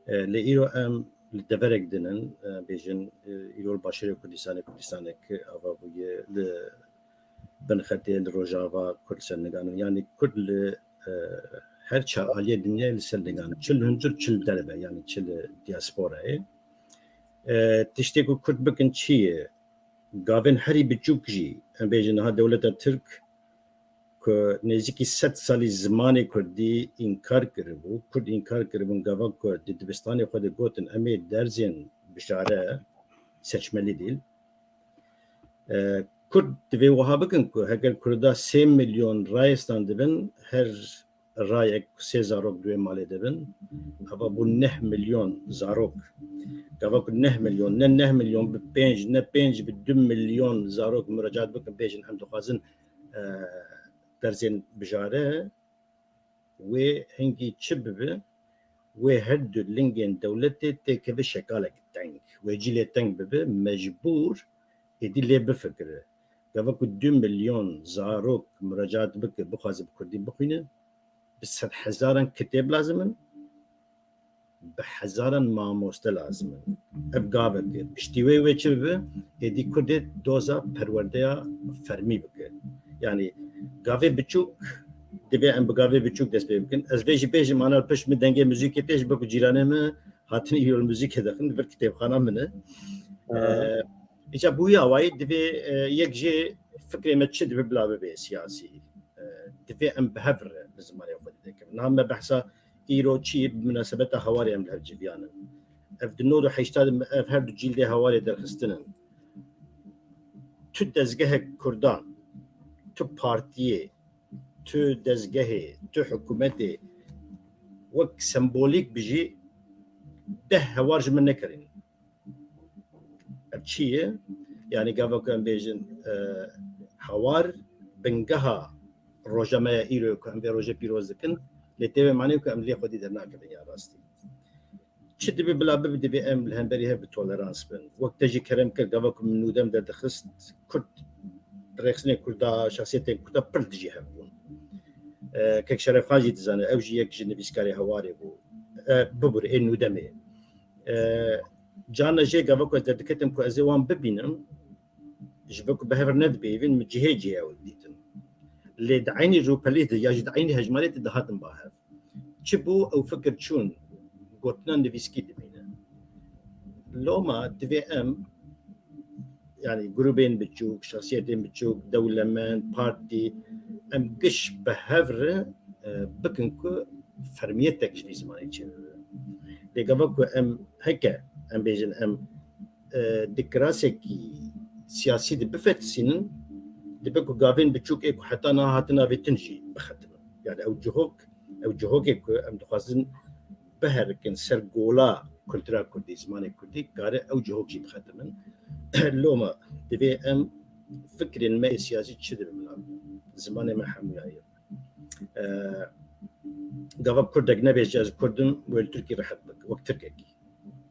E, lê îro em li deverek din in, e, bêjin, e, îro li başêrê Kurdistanê, Kurdistanek ava bûye, li bin xetê, li Rojava Kurd ser nigan in. Yanî Kurd li, e, her çar aliyê dinyayê li ser nigan in. Çi li hundir, çi li derve, yanî çi li diasporayê. E, tiştê ku Kurd bikin çi ye? Gavên herî biçûk jî, em bêjin niha dewleta Tirk ku nêzîkî sed salî zimanê kurdî înkar kiribû, kurd înkar kiribûn, gava ku di dibistanê xwe de gotin, em ê derzên bijare seçmeli değil. E, kurd divê wiha bikin ku heger kurda sê milyon rayê standibin, her rayek ku sê zarok di wê malê de bin, eva bû neh milyon zarok. Gava ku neh milyon, ne neh milyon bi pênc, ne pênc bi du milyon zarok muracaat bikin, bêjin em dixwazin, e, derzên bijare, wê hingî çi bibe, wê her du lingên dewletê têkeve şekalek teng. Wê cî lê teng bibe, mecbûr êdî lê bifikire. Gava ku du milyon zarok muracaat bike, bixwaze bi kurdî bixwîne, bi sedhezaran kitêb lazim in, bi hezaran mamoste lazim in. Ev gavek e. Piştî wê wê çi bibe? Êdî kurdê doza perwerdeya fermî bike. Yanî gavê biçûk, divê em bi gavê biçûk dest pê bikin. Ez vê jî bêjim, ana li pişt min dengê muzîkê tê, ji bo ku cîranê min hatin îro li muzîkê dixin, li vir kitêbxana min e. Ee, Îca bi wî awayî divê, e, yek jê fikrê me çi dibe bila bibe siyasî. E, divê em bi hev re bi zimanê xwe dî dikevin. Niha me behsa îro çi bi minasebeta Hawarê em li hev civiyan in. Ev di nod û heştad de ev her du cîldê Hawarê derxistin in. Tu dezgehek kurdan, tu partiyê, tu dezgehê, tu hikûmetê wek sembolîk bijî deh Hawar ji min nekerîn. Ev çi ye? Yanî gava ku em bêjin, e, Hawar bingeha roja me ya îro ku em vê rojê pîroz dikin, lê tê wê manê ku em lê xwedî dernakevin ya rastî. Çi dibe bila bibe, divê em li hemberî hev bi tolerans bin. Wek te jî kerem kir, gava ku min nûdem derdixist, Kurd, rêxistinê Kurda, şexsiyetên Kurda pir dijî hev bûn. E, Kek Şerefxan jî dizane, ew jî yek ji nivîskarê Hawarê bû. E, bibûr, ê nûdemê. E, carna jê gava ku ez derdiketim ku ez ê wan bibînim, ji bo ku bi hev re nedibêvin, min cihê cihê ew dîtin. Lê di eynî rûpelê de ya jî di eynî hejmarê de dihatin ba hev. Çi bû, ew fikir çûn, gotina nivîskî dimîne. Loma divê em, yanî grûbên biçûk, şexsiyetên biçûk, dewlemend, partî, em giş bi hev re, e, bikin ku fermiyetek ji vî zimanê çêbibe. Lê gava ku em heke, em bêjin, em, e, di kirasekî siyasî de bifetisînin, dibe ku gavên biçûk ê ku heta niha hatin avêtin jî bixetibin. Yani ew cihok, ew cihokê ku em dixwazin biherikin ser gola kultura kurdî, zimanê kurdî, kare ew cihok jî bixetibin. Loma divê em fikrên me ê siyasî çi dibe bila zimanê me hemûya ye. E, gava kurdek nebêje ez kurd im, wê li Tirkî rehet bike, wek Tirkekî.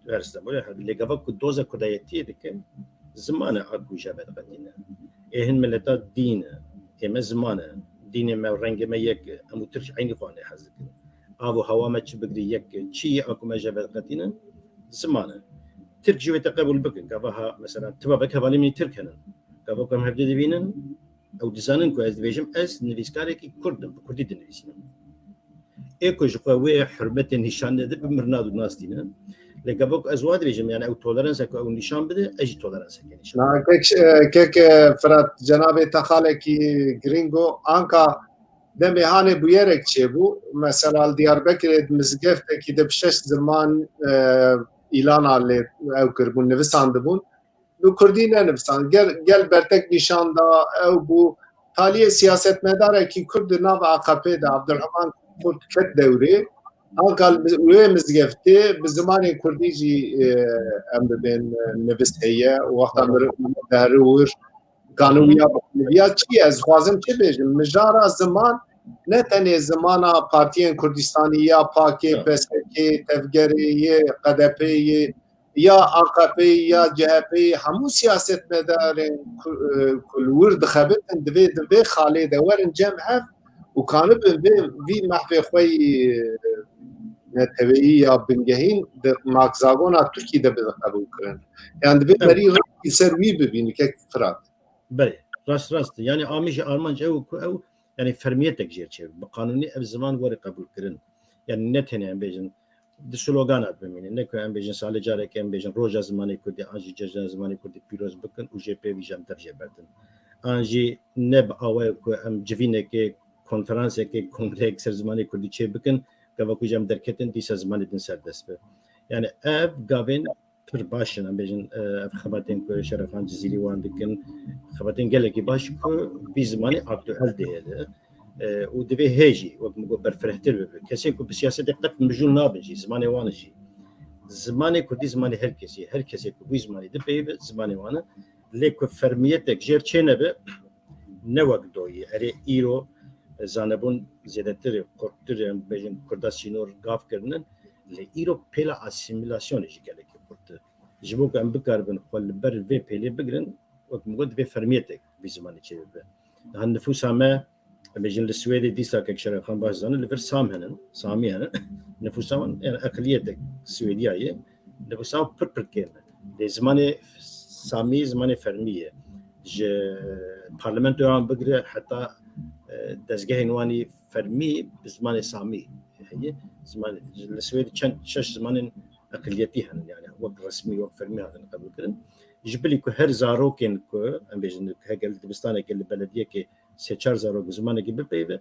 Her Stenbolê her. Lê gava ku doza kurdayetiyê dike, ziman e a ku jê vediqetîne. Ê hin mileta dîn e, ê me ziman e. Dînê me û rengê me yek e. Em û Tirk ji eynî xwe lê hez dikin. Av û hewa me çi bigirî yek e. Çi ye a ku me jê vediqetîne? Ziman e. Tirk jî wê te qebûl bikin. Gava ha, mesela, tiba vek hevalê min Tirk hene. Gava ku em hevdê dibînin, ew dizanin ku ez dibêjim, ez nivîskarekî kurd im, bi kurdî dinivîsînim. Ê ku ji xwe wê hurmetê nîşan nede, bi mirina dû nas tîne. Lê gava ku ez wa dibêjim, yani ew toleransa ku ew nîşan bide, ez jî toleranseke nîşan Na, kek, e, kek, e, Firat, cenabê te xalekî girîng o, anka Demê hanê bûyerek çêbû. Mesela li Diyarbekirê di mizgeftekî de bi şeş ziman, e, îlana lê ew kiribûn, nivisandibûn. Bi kurdî nenivisan. Gel, gel bertek nîşan da, ew bû. Taliyê siyasetmedarekî kurd di nav A K P de, Abdurrahman Kurt, ket dewrê. Anka li wê mizgeftê bi zimanê kurdî jî, e, em dibên, e, nivis heye. Wexta mir deri wir, kanûn ya, ya çi ye? Ez dixwazim çi bêjim? Mijara ziman ne tenê zimana partiyên Kurdistanî ya PAKê, PSKê, Tevgerê yê, Q D P'ê yê, ya A K P'ê, ya C H P'ê, hemû siyasetmedarên ku, e, ku li wir dixebitin, divê di vê xalê de werin cem hev û kanibin vê, vî mehvê xwe yî, e, neteweyî ya bingehîn di makzagona Tirkî de bibe qebûlkirin. Yan divê berî rastî ser wî bibîn, kek Firat. Belê, rast, rast. Yani amî jî armanc ew ku ew, yani fermiyetek jê çêbe. Bi qanûnî ev ziman were qebûlkirin. Yani ne tenê em bêjin, di slogana bimîne. Ne ku em bêjin salê careke em bêjin roja zimanê kurdî, an jî cejna zimanê kurdî pîroz bikin û jê pê vî jî em dev jê berdin. An jî ne bi awayek ku em civînekê, konferansekê, kongreyek ser zimanê kurdî çê bikin, gava ku jî em derketin, dîsa zimanê din serdest be. Yani ev gavên pir baş in, em bêjin, e, ev xebatên ku Şerefxan Cizîrî wan dikin, xebatên gelekî baş ku vî zimanê aktuel dihêle, e, û divê hê jî, wek min got, berfirehtir bibe. Kesên ku bi siyasetê qet mijûl nabin jî, zimanê wan jî. Zimanê kurdî zimanê her kesî ye. Her kesê ku vî zimanê dipeyive, zimanê wan e. Lê ku fermiyetek jêr çênebe, ne wek doyî. Erê îro, e, zanebûn zêdetir, qurttir, em bêjin kurda sînor gav kirinin. Lê îro pêla asîmîlasyonê jî gelekî qurt e. Ji bo ku em bikaribin xwe li ber vê pêlê bigirin, wek min got, divê fermiyetek vî zimanê çêbibe. Niha nifûsa me, em bêjin li Swêdê dîsa kek Şerefxan baş zanin, li vir Sam henin, Samî henin. Nifûsa wan, yani eqiliyetek Swêdiya ye. Nifûsa wan pir pir kêm e. Lê zimanê Samî, zimanê fermî ye. Ji parlamentoya wan bigire heta, e, dezgehên wan î fermî bi zimanê Samî heye. Zimanê, li Swêdê çend, şeş zimanên eqiliyetî henin, yani wek resmî, wek fermî hatin qebûlkirin. Ji bilî ku her zarokên ku, em bêjin, heger li dibistanekê, li belediyekê sê çar zarok bi zimanekî bipeyive,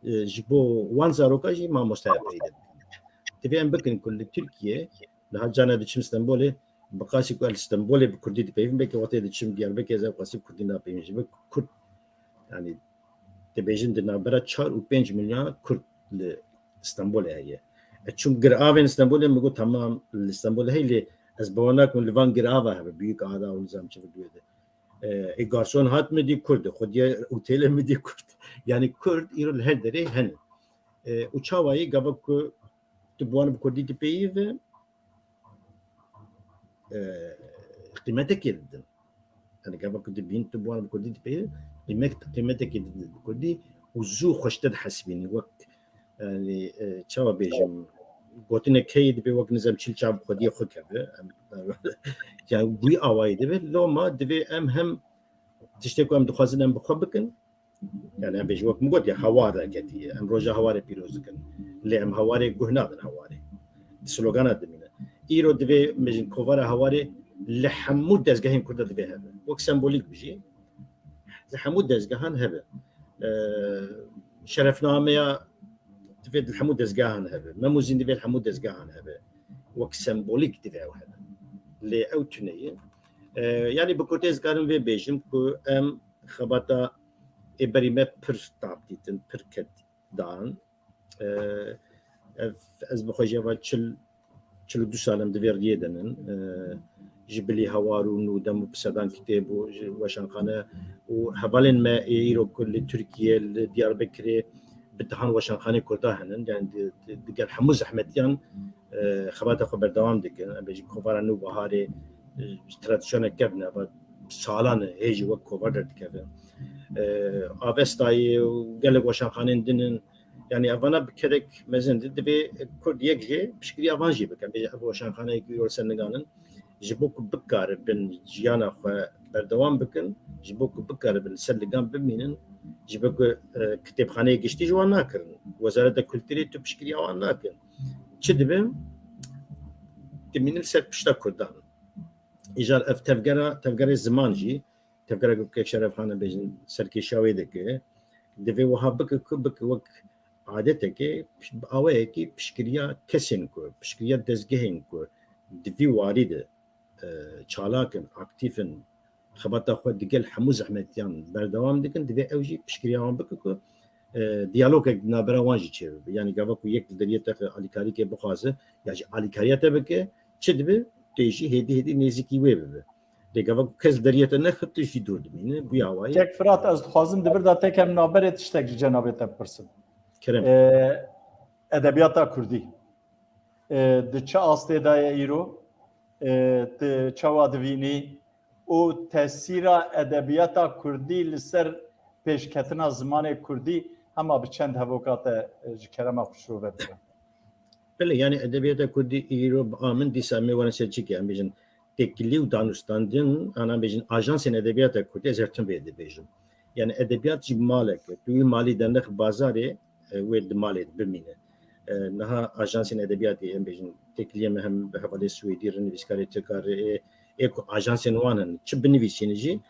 e, ji bo wan zaroka jî mamostaya peyde dikin. Divê em bikin ku li Tirkiye, niha carna diçim Stenbolê, bi qasî ku ez li Stenbolê bi kurdî dipeyivim, belkî wextê diçim Diyarbekirê ez ew qasî bi kurdî napeyivim. Ji bo kurd, yani, dibêjin di navbera çar û pênc milyon kurd li Stenbolê heye. Ez çûm giravên Stenbolê, min got, tamam, li Stenbolê heye, lê ez bawer nakim li van girava hebe, Büyük Ağda û nizam çi bi duê de. E, ê garson hat min dî kurd, xwediye otêlê min dî kurd. Yani kurd îro li her derê hene. E, û çawa yê gava ku tu bi wan bi kurdî dipeyivî, e, qîmetekê didin. Yani gava ku dibîn tu bi wan bi kurdî dipeyivî, qîmet-, qîmetekê didin bi kurdî û zû xweştir dihesibînî. Wek, yani, e, çawa bêjim, gotinek heye dibe wek nizam çil çav xwediyê xwe keve. Em, yani wî awayî dibe. Loma divê em hem tiştê ku em dixwazin em bi xwe bikin. Yani em bêjin wek min got ya hawar derketiye. Em roja hawarê pîroz dikin. Lê em hawarê guh nadin hawarê. Di slogana dimîne. Îro divê em bêjin kovara hawarê li hemû dezgehên Kurda divê hebe. Wek sembolîk bijî. Li hemû dezgehan hebe. Ee, şerefnameya divê li hemû dezgehan hebe. Memûzîn divê li hemû dezgehan hebe. Wek sembolîk divê ew hebe. Lê ew tune ye. Ee, yani bi kurtê ez karim vê bêjim ku em xebata ê berî me pir tab dîtin, pir ket dan. Ee, ev, ez bi xwe jî eva çil, çil û du sal em di vê riyê de nin. Ee, ji bilî hawar û nûdem û bi sedan kitêb û ji weşanxane û hevalên me ê îro ku li Tirkiye, li Diyarbekirê bi dehan weşanxanê Kurda henin. Yani di, di, digel hemû zehmetiyan, e, xebata xwe berdewam dikin. Em bêjin kovara Nûbiharê, e, tradisyonek kevne, va salan e, hê jî wek kovar derdikeve. E, Avestayê û gelek weşanxanên din in. Yani evana bi kedek mezin di, divê Kurd yek jê piştgiriya van jî bikin. Bêje ev weşanxaneyek îro li ser niganin. Ji bo ku bikaribin jiyana xwe berdewam bikin, ji bo ku bikaribin li ser ligan bimînin, ji bo ku, e, kitêbxaneyê giştî ji wan nakirin. Wezareta Kulturê tu piştgiriya wan nakin. Çi dibe? Dimînin li ser pişta Kurdan. Îcar ev tevgera, tevgerê ziman jî, tevgera ku kek Şerefxan e bêjin, serkêşiya wê dike. Divê wiha bike ku bike wek adetekê, bi awayekî piştgiriya kesên ku, piştgiriya dezgehên ku di vî warî de e, çalak in, aktîf in, xebata xwe digel hemû zehmetiyan berdewam dikin, divê ew jî piştgiriya wan bike ku, e, diyalogek di navbera wan jî çêbibe. Yanî gava ku yek li deriyê te alîkarîkê bixwaze, ya jî alîkariya te bike, çi dibe? Tê jî hêdî hêdî nêzîkî wê bibe. Lê gava ku kes deriyê te nexit, tu jî dûr dimîne. Bûye awayî. Kek Firat, ez dixwazim di vir de tekem navberê tiştek ji cenabê te bipirsim. Kerem. E, edebiyata Kurdî. E, di çi astê de ye îro? E, tu çawa divînî? Û tesîra edebiyata Kurdî li ser pêşketina zimanê Kurdî hema bi çend hevoka te, e, ji kerema xwe şirove bike. Belê, yani edebiyata Kurdî îro bi a min dîsa em ê werin ser çi ke, em bêjin têkilî û danûstandin, an em bêjin ajansên edebiyata Kurdî, ez her tim vê dibêjim. Yani edebiyat jî malek e, tu wî malî de nirx bazarê, e, wê di malê de bimîne. E, niha ajansên edebiyatê, em bêjin, têkiliyê me hem bi hevalê Swêdî re, nivîskarê Tirka re, ê, ê ku ajansên wan hene, çi binivîsîne jî,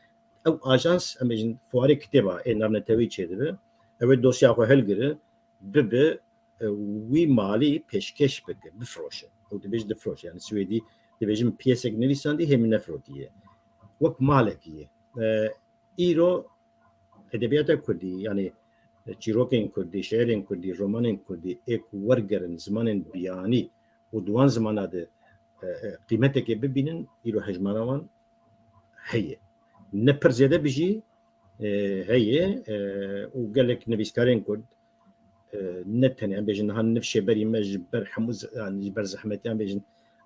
ew ajans, em bêjin, fuarê kitêba ê navnetewî çêdibe, ew ê dosya xwe hilgire, bibe, e, wî malî pêşkêş bike, bifiroşe. Ew dibêje difiroşe. Yani Swêdî dibêjin piyesek nivîsandî hê min nefirotiye. Wek malekî ye. E, îro edebiyata Kurdî, yani çîrokên Kurdî, şiirên Kurdî, romanên Kurdî ê ku wergerin zimanên biyanî û di wan zimana de, e, e, qîmetekê bibînin, îro hejmara wan heye. Ne pir zêde bijî, e, heye, e, û gelek nivîskarên Kurd, e, ne tenê, em bêjin, niha nifşê berî me ji ber hemû z-, yani ji ber zehmetiyan bêjin,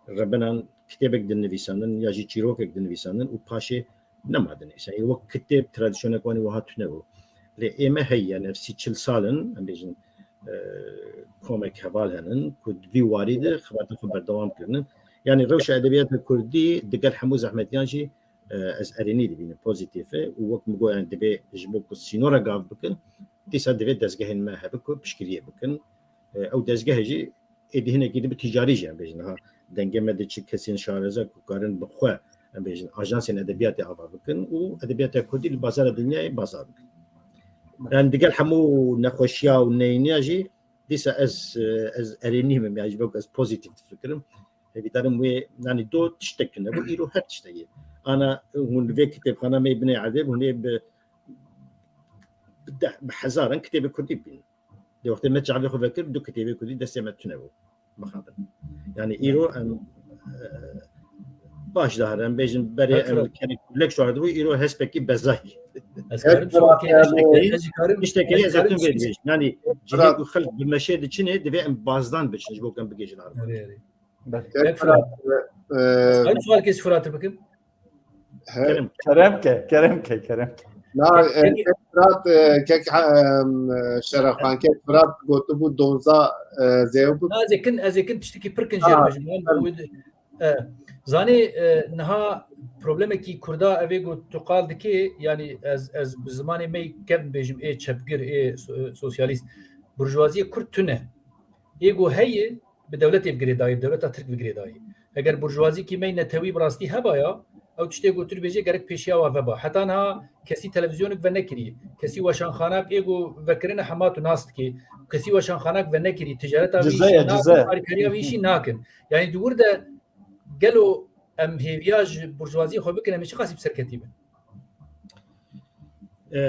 rebenan kitêbek dinivîsandin ya jî çîrokek dinivîsandin û paşê nema dinivîsandin. Wek kitêb tradisyonek wan ê wiha tune bû. Lê ê me heye, yani ev sî çil sal in, em bêjin, e, komek heval henin ku di vî warî de xebata xwe berdewam kirinin. Yani rewşa edebiyata Kurdî digel hemû zehmetiyan jî, e, ez erênî dibînim, pozîtîf e û wek min got, yani divê ji bo ku sînora gav bikin, dîsa divê dezgehên me hebe ku piştgiriyê bikin. E, ew dezgehê jî êdî hinekî dibe tîcarî jî, em bêjin, ha, dengê me diçe kesên şareza ku karin bi xwe, em bêjin, ajansên edebiyatê ava bikin û edebiyata Kurdî li bazara dinyayê bazar bikin. Yani digel hemû nexweşiya û neyîniya jî dîsa ez, e, ez erênî me, yani ji bo ku ez pozîtîf difikirim. Hêvîdarim wê, yani do tiştek tune bû, îro her tiştek ye. Ana hûn li vê kitêbxana me binê erdê, hûn ê bi, bi deh, bi hezaran kitêbê Kurdî bibînin. Di wextê me çavê xwe vekir, du kitêbê Kurdî destê me tune bû. Mixabin. Yani îro em, e, baş dahir, em bêjin berê Evet, em evet. Kerê kulek şuardibû, îro hespekî bezayî. Ez karim Hep sualkê, beraber ez karim, Tiştekî ez ez karim tun vê dibêjin. Yani cihê Bırak. Ku xelk bi meşê diçinê, divê em bazdan biçin, ji bo ku em bigêjin arman. Erê, erê. Bak. Kek Kek Fırat. Fırat, e, Sayın Sual kes Fırat'ı bakın. He. Kerem. Kerem ke, kerem ke, kerem ke. Na, e, Kek Fırat, e, kek, e, Şerefxan, kek Fırat gotibû donza, e, zêw bû. Na, ez ê kin, ez ê kin tiştekî pir kin Ha, jêr bêjim. Yan, tabii. Bu, e, zanî, e, niha problemekî Kurda evê got tu qal dikê, yani ez, ez bi zimanê me kevn bêjim, ê çepgir, ê so-, sosyalîst. Burjuvaziyê Kurd tune. Ê got heye, bi dewletê bi girêdayî, bi dewleta Tirk bi girêdayî. Eger burjuvazîkî me netewî bi rastî hebaya, ew tiştê ku tu dibêjê gerek pêşiya wa veba. Heta niha kesî televîzyonek venekirî, kesî weşanxanak ê ku vekirine hema tu nas dikê, kesî weşanxanak venekirî, ticareta vî Cize işî ye, nakin, cize. Alîkariya vî işî nakin. Yani di wir de gelo em hêviya ji burjuvaziyê xwe bikin, em ê çiqasî bi serketî bin? E,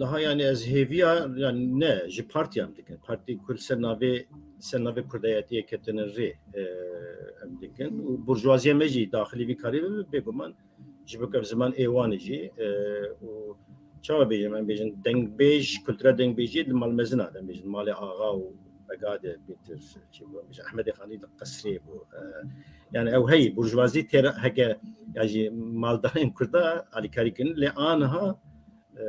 daha yani ez hêviya, yani ne, ji partiyan dikin. Partî Kurd ser navê, ser navê Kurdayetiyê ketine rê, e, em dikin. Û burjuwaziya me jî daxilî vî karî bibe, bêguman ji bo ku ev ziman ê wan e jî, e, û çawa bêjim, em bêjin dengbêj, kultura dengbêjiyê li malmezina de, em bêjin malê axa û bega de bêtir çi bû, em bêjin Ehmedê Xanî li qesrê bû. E, yani ew heyî, burjuvazî têra heke, ya jî maldarên Kurda alîkarî kirin, lê aniha, e,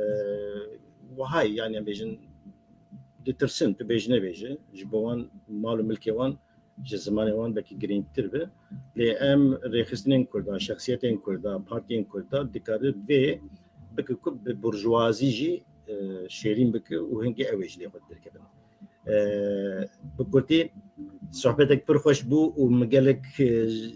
wiha ye, yani em bêjin ditirsin, tu bêj nebêje, ji bo wan mal û milkê wan, ji zimanê wan belkî girîngtir be. Lê em rêxistinên Kurda, şexsiyetên Kurda, partiyên Kurda dikare vê bike ku bi burjuvazî jî, e, şêrîn bike û hingê ew ê ji lê xwe derkevin. E, bi kurtî sohbetek pir xweş bû û min gelek, e,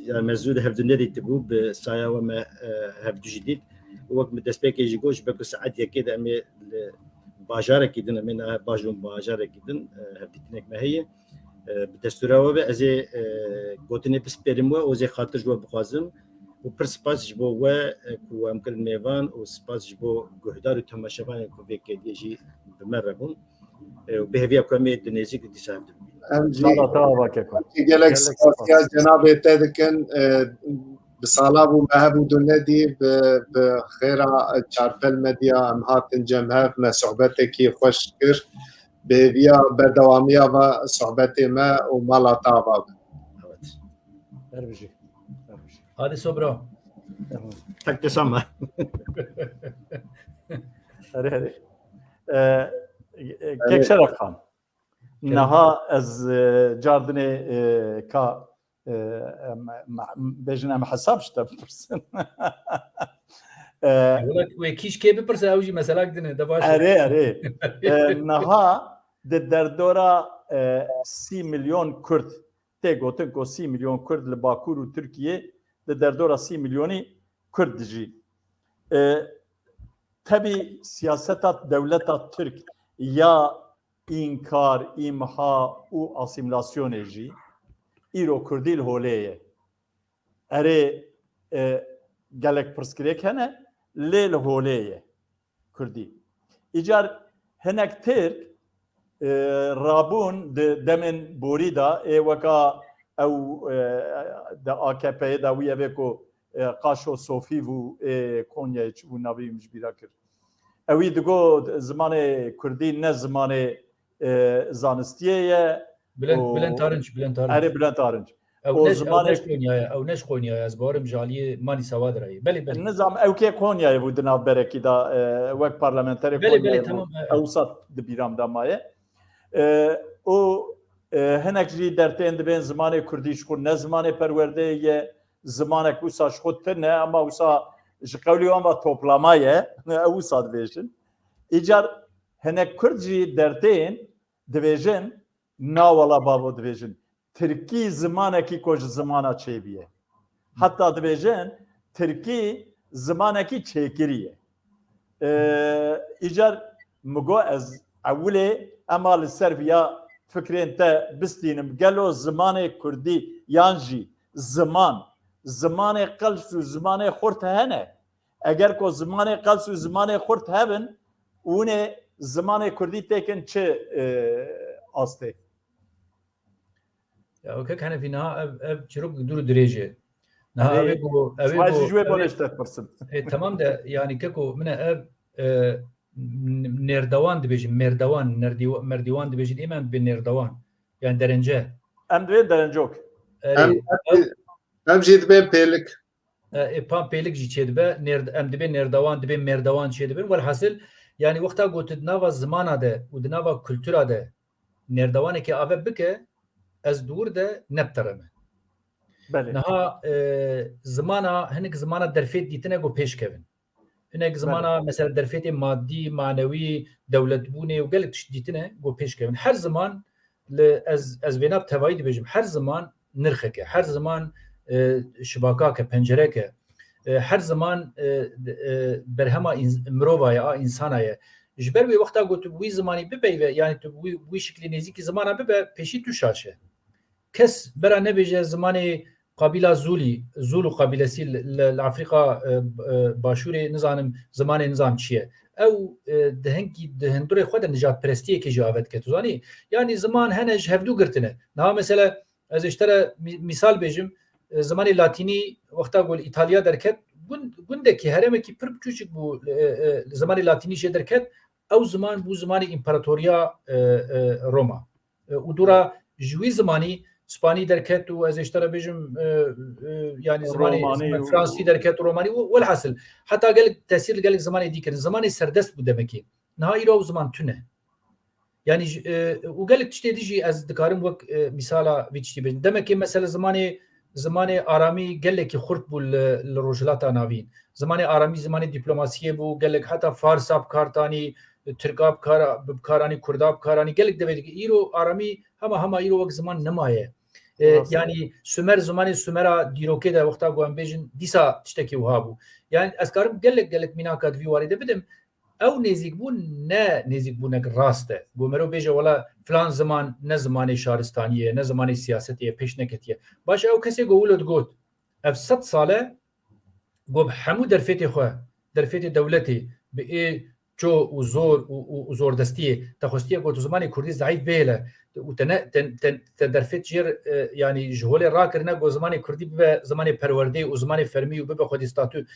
ya me zû de hevdu nedîtibû, bi saya we me, e, hevdu jî dît. Û wek min destpêkê jî got, ji ber ku saet yekê de em ê li bajarekî din, em ê niha bajon bajarekî din, e, hevdîtinek me heye. E, bi destûra we be, ez ê, e, gotinê bispêrim we, û ez ê xatir ji we bixwazim. Û pir spas ji bo we, e, ku em kirin mêvan, û spas ji bo guhdar û temaşevanên ku vê kediyê jî bi me re bûn. E, û bi hêviya ku em ê di nêzîk de dîsa hev de bibînin. Em jî Sala te ava keko. Gelek Gelek spasiya spas. Cenabê te dikin. E, bi sala bû me hebû du nedî, bi, bi xêra Çarpel Medya em hatin cem hev, me sohbetekî xweş kir. Bi hêviya berdewamiya va sohbetê me û mala te ava bin. Evet. Her bijî. Her bijî. Hadi sobra. Tamam. Tek desam ha. Hadi, hadi. Ee, e, Kek Şeref Xan. Niha ez, e, cardinê, e, ka, e, em, em, bêjin em hesab ji te bipirsin. E, Wela wê kîş kê bipirse ew jî meselak din e, de baş e. Erê, erê. E, niha di derdora, e, sî milyon Kurd, tê gotin ku sî milyon Kurd li Bakur û Tirkiyê di derdora sî milyonî Kurd dijî. E, tebî siyaseta dewleta Tirk ya înkar, îmha û asîmîlasyonê jî îro Kurdî li holê ye. Erê, e, gelek pirsgirêk hene, lê li holê ye Kurdî. Îcar hinek Tirk, e, rabûn di demên borî de, ê weka ew, e, di A K P'yê de wî ev ê ku, e, Qaşo Sofî bû, ê Konyayê çi bû, navê wî min ji bîra kir. Ewî digot zimanê Kurdî ne zimanê, e, zanistiyê ye. Bülent, û Bülent Arınç, Bülent Arınç. Erê, Bülent Arınç. Ew O ne, ew zimanê ne ji Konyayê, ew ne ji Konyayê, ez bawerim ji aliyê Manîsa ve dirayê. Belê, belê. Nizam ew kê Konyayê bû di navberekî de, e, wek parlamenterê Belê, belê, Konyayê bû. Tamam, e. Ew wisa di bîra min de maye. E, û, e, hinek jî dertên dibên zimanê Kurdî ji xwe ne zimanê perwerdeyê ye, zimanek wisa ji xwe tune, ama wisa ji qewlê wan ve toplama ye, ew wisa dibêjin. Îcar hinek Kurd jî dertên dibêjin, na wela bavo, dibêjin, Tirkî zimanekî ku ji zimana çêbûye. Heta dibêjin, Tirkî zimanekî çêkirî ye. E, îcar min got ez ewilê ema li ser viya fikrên te bistînim. Gelo zimanê Kurdî yan jî ziman, zimanê qels û zimanê xurt hene? Eger ku zimanê qels û zimanê xurt hebin, hûn ê zimanê Kurdî têkin çi, e, astê? Ya, kek Henefî, niha ev, ev çîrok dûr û dirêj e. Niha Erê, ev ê ku, ev ê şima ku, jî ji wê ev ê bonê ji te dipirsim. E, tamam de, yanî keko, min e ev, e, n-, nêrdewan dibêjin, mêrdewan, nerdîwa-, merdîwan dibêjin, ê me em dibê nêrdewan. Yani derence. Em dibê derencok. Erê, Em, ev, em jî dibên pêlik. E, ê, pan pêlik jî çêdibe, nêrd-, em dibê nêrdewan, dibê mêrdewan çêdibin. Welhasil, yani wexta ku tu di nava zimana de û di nava kultura de nêrdewanekê ave bike, ez di wir de ne bi te re me. Belê. Niha, e, zimana, hinek zimana derfêt dîtine ku pêş kevin. Hinek Belê. zimana, mesela derfêtê madî, manewî, dewletbûnê û gelek tişt dîtine ku pêş kevin. Her ziman li ez, ez vêna bi tevayî dibêjim, her ziman nirxek e, her ziman, e, şibakak e, pencerek e. E, her ziman, e, e, berhema ins-, mirova ye, a însana ye. Ji ber wê wexta ku tu bi wî zimanî bipeyve, yani tu bi wî, wî şiklî nêzîkî zimana bibe, pêşî tu şaş e. Kes bera nebêje zimanê qabîla Zûlî, Zûl û qabîlesî li, li, li Afrîka, e, e, Başûrê, nizanim zimanê nizam çi ye. Ew, e, di hinkî, di hundurê xwe de nijadperestiyekê jî ave dike, tu zanî? Yanî ziman hene ji hevdû girtine. Niha mesela, ez ê ji te re mî-, mîsal bêjim, e, zimanê latînî wexta ku li Îtalya derket, gund-, gundekî, herêmekî pir biçûçik bû, e, e, zimanê latînî jê derket, ew ziman bû zimanê împaratoriya, e, e, Roma. E, û dûra ji wî zimanî spanî derket û ez ê ji te re bêjim, e, e, yani zimanê Romanî û fransî derket û romanî û welhasil heta gelek tesîr li gelek zimanê dî kirin. Zimanê serdest bû demekê. Niha îro ew ziman tune. Yani ji, e, û gelek tiştê dî jî ez dikarim wek, e, mîsala vî tiştî bêjim. Demekê mesela zimanê, zimanê aramî gelekî xurt bû li, li Rojhilata Navîn. Zimanê aramî zimanê dîplomasiyê bû, gelek heta farsa bi kar tanî, tirka bi kar, bi kar anî, kurda bi kar anî, gelek devê dike. Îro aramî hema hema îro wek ziman nemaye. E, Rast. Yani Sumer, zimanê Sumera dîrokê de wexta ku em bêjin dîsa tiştekî wiha bû. Yani ez karim gelek gelek mînaka di vî warê de bidim. Ew nêzîkbûn ne nêzîkbûnek rast e. Ku mero bêje wela filan ziman ne zimanê şaristaniyê ye, ne zimanê siyasetê ye, pêş neketiye. Baş ew kesê ku wilo digot, ev sed sal e, ku bi hemû derfetê xwe, derfetê dewletê, bi ê ço û zor û, û, û zordestiyê te xwestiye ku tu zimanê kurdî zeîf bihêle û te ne, te, te, te derfet jêr, e, yanî ji holê rakirine ku zimanê kurdî bibe zimanê perwerdê û zimanê fermî û bibe xwedî statû.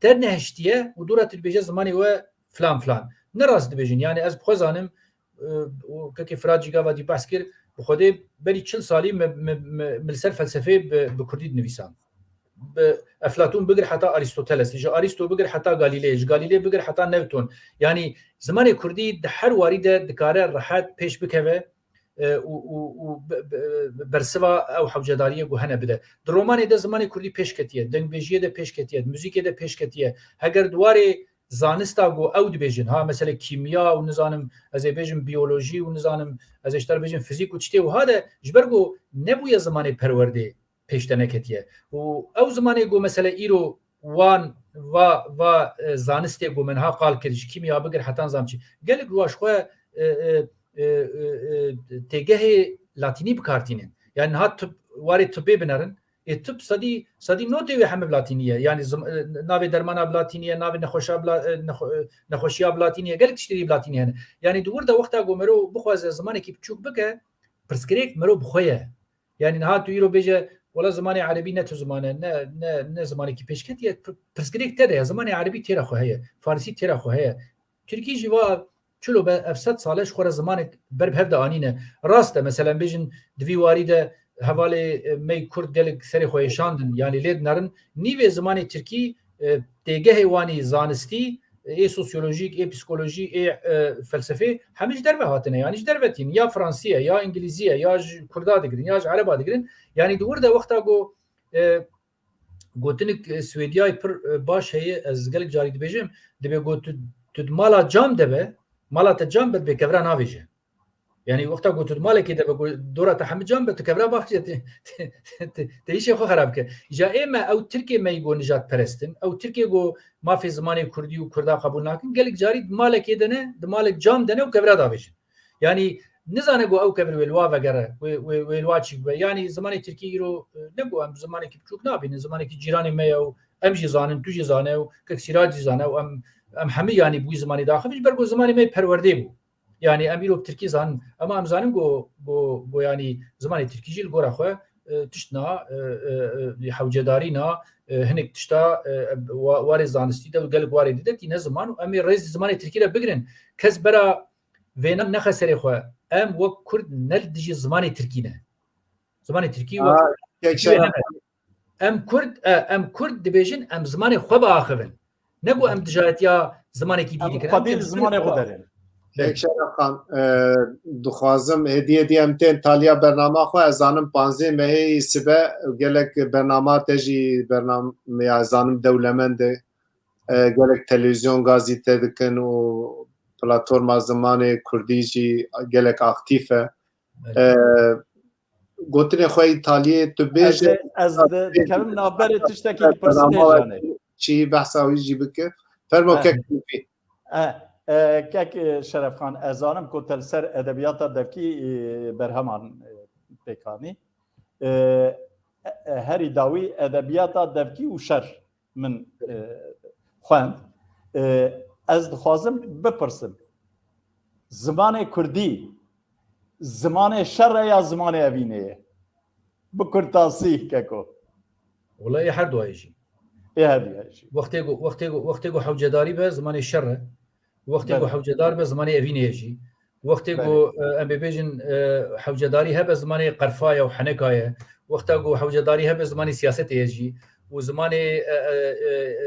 Te nehiştiye û dûra tu dibêje zimanê we filan filan. Ne rast dibêjin. Yanî ez bi xwe zanim, e, û kekê Firat jî gava dî behs kir, bi Xwedê berî çil salî me, me, me, me li ser felsefê bi, bi kurdî dinivîsand. Bi Eflatûn bigir heta Arîstoteles, ji Arîsto bigir heta Galîlê, ji Galîlê bigir heta Newton. Yanî zimanê kurdî di her warî de dikare rehet pêş bikeve, e, û, û, û be-, be-, bersiva ew hewcedariyê ku hene bide. Di romanê de zimanê kurdî pêş ketiye, dengbêjiyê de pêş ketiye, di muzîkê de pêş ketiye. Heger di warê zanista ku ew dibêjin, ha, mesele kîmya û nizanim, ez ê bêjim biyolojî û nizanim, ez ê ji te re bêjim fizîk û tiştê wiha de, ji ber ku nebûye zimanê perwerdê pêş te neketiye. Û ew zimanê ku mesele îro wan va, va, e, zanistê ku me niha qal kir, ji kîmya bigir heta nizam çi. Gelek ji xwe, e, e, e, e, e, têgehê latînî bi kar tînin. Yani niha tib, warê tibê binerin, ê tib sedî, sedî notê wê heme bi latînî ye. Yani zim, e, navê dermana bi latînî ye, navê nexweşa bi la, e, nexwe, e, nexweşiya bi latînî ye. Gelek tiştê dî bi latînî hene. Yani di wir de wexta ku mero bixwaze zimanekî biçûk bike, pirsgirêk mero bi xwe ye. Yani niha tu îro bêje, wela zimanê erebî ne tu ziman e, ne, ne, ne zimanekî pêşketî ye, pir-, pirsgirêk te de ye. Zimanê erebî têra xwe heye, farisî têra xwe heye. Tirkî jî va çilo be ev sed sal e ji xwe re zimanek ber bi hev de anîne. Rast e, mesela, em bêjin di vî warî de hevalê, e, me yê kurd gelek serê xwe êşandin, yanî lê dinerin. Nîvê zimanê tirkî, e, têgehê wanî zanistî, ê sosyolojîk, ê psîkolojî, ê, e, felsefê, hemî ji derve hatine, yanî ji derve tînin. Ya fransî ye, ya îngilîzî ye, ya ji kurda digirin, ya ji ereba digirin. Yanî di wir de wexta ku, e, gotinik, e, Swêdiyayê pir, e, baş heye, ez gelek carî dibêjim, dibê ku tu, tu di mala cam de be, mala te cam be, dibê kevra navêje. Yani wexta ku tu di malekê de be, ku dora te hemî cam be, tu kevra bavêje, te, te, te, te, te îşê xwe xerab ke. Îca ê me, ew Tirkê me yî ku nijadperest in, ew Tirkê ku mafê zimanê kurdî û kurda qebûl nakin, gelek carî di malekê de ne, di malek cam de ne û kevra davêjin. Yani nizane ku ew kevir wê li wa vegere, wê, wê, wê li wa çî bibe. Yani zimanê tirkî îro, e, ne ku em zimanekî biçûk nabînin, zimanekî cîranê me ye û em jî zanin, tu jî zane û kek Sîrac jî zane û em, em hemî yani bi wî zimanî daxivin, ji ber ku zimanê me yê perwerdê bû. Yani em îro bi tirkî zanin, ama em zanin ku, ku, ku yani zimanê tirkî jî li gora xwe, e, tişt na, e, e, e, hewcedarî na, e, hinek tişta, e, wa-, warê zanistî de û gelek warê dî de tîne ziman û em ê rêz zimanê tirkî re bigirin. Kes bera vêna nexe serê xwe. Em wek kurd ne li dijî zimanê tirkî ne. Zimanê tirkî wek Aa, kek tirkî Şeref. Em kurd, e, em kurd dibêjin, em zimanê xwe biaxivin. Ne ku em dijayetiya zimanekî dî Em dikin. Em xwedî li dibêjin zimanê xwe xwe. Derin. Kek Şeref Xan, e, dixwazim hêdî hêdî em tên taliya bernama xwe. Ez zanim panzdeh mehê sibe gelek bernama te jî bernam-, ya zanim dewlemend e. E, gelek televîzyon gazî te dikin û platforma zimanê kurdî jî gelek aktîf e. Evet. E, gotinê xwe yî taliyê tu bêje. Ez, ez di-, dikevim navberê tiştekî li pirsînê Canê. Çi behsa wî jî bike. Fermo Eh. Kek Fîfî. Eh, eh, kek, eh, Şeref Xan, ez zanim ku te li ser edebiyata devkî, eh, berheman, eh, pêk anî. Eh, eh, herî dawî edebiyata devkî û şer min, e, xwend. E, ez dixwazim bipirsim. Zimanê kurdî, zimanê şer e ya zimanê evînê ye? Bi kurtasî, keko. Wela ê her duayê jî. Ê her duayê jî. Wextê ku, wextê ku, wextê ku hewcedarî be, zimanê şer e. Wextê ku Belê. hewcedar be, zimanê evînê ye jî. Wextê Belê. ku, e, em bê bêjin, e, hewcedarî hebe, zimanê qerfa ye û heneka ye. Wexta ku hewcedarî hebe, zimanê siyasetê ye jî. Û zimanê, e, e,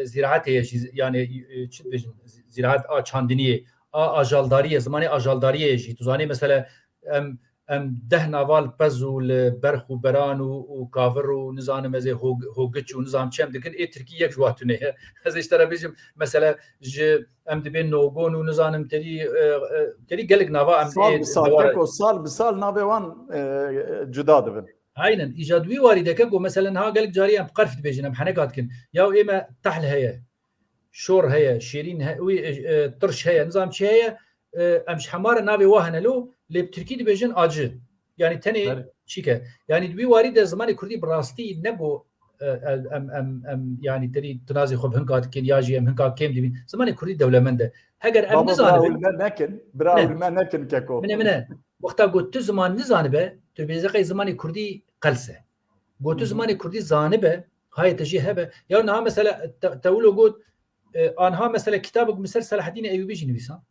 e, zîraetê ye jî. Yani, e, çi dibêjin? Zî-, zîraet a çandiniyê, a ajaldarî ye, zimanê ajaldariyê ye jî. Tu zanî, mesela, em, em deh nava li pez û li berx û beran û, û kavir û nizanim ez ê hog-, hogiç û nizam çi em dikin, ê tirkî yek ji wa tune ye. Ez ê ji te re bêjim, mesela, ji em dibên nogon û nizanim terî, e, e, terî gelek nava em Sal ê bi sal, dewara keko, sal bi sal navê wan, e, cuda dibin. Aynen. Îca di wî warî de keko, mesela niha gelek carî em qerf dibêjin, em heneka dikin. Ya ê me tehl heye. şor heye, şêrîn he, wî, e, e, tirş heye, nizam çi heye, e, em ji hema re navê wa hene lo, lê bi tirkî dibêjin acı. Yani tenê Belê. çîke. Yani di wî warî de zimanê kurdî bi rastî ne ku, e, el-, em, em, em, yani terî tinazê xwe bi hinka dikin ya jî em hinka kêm dibîn. Zimanê kurdî dewlemend e. Heger em Baba, bira nizanibe, ewil me nekin, bira Ne. ewil me nekin keko. Mine, mine. Wexta ku tu ziman nizanibe, tu bêze qey zimanê kurdî qels e. Got tu Hı hı. zimanê kurdî zanibe, hayê te jî hebe. Ya niha mesela te, te wilo got, e, anha mesela kitabek min ser Selahaddînê Eyûbî jî nivîsan.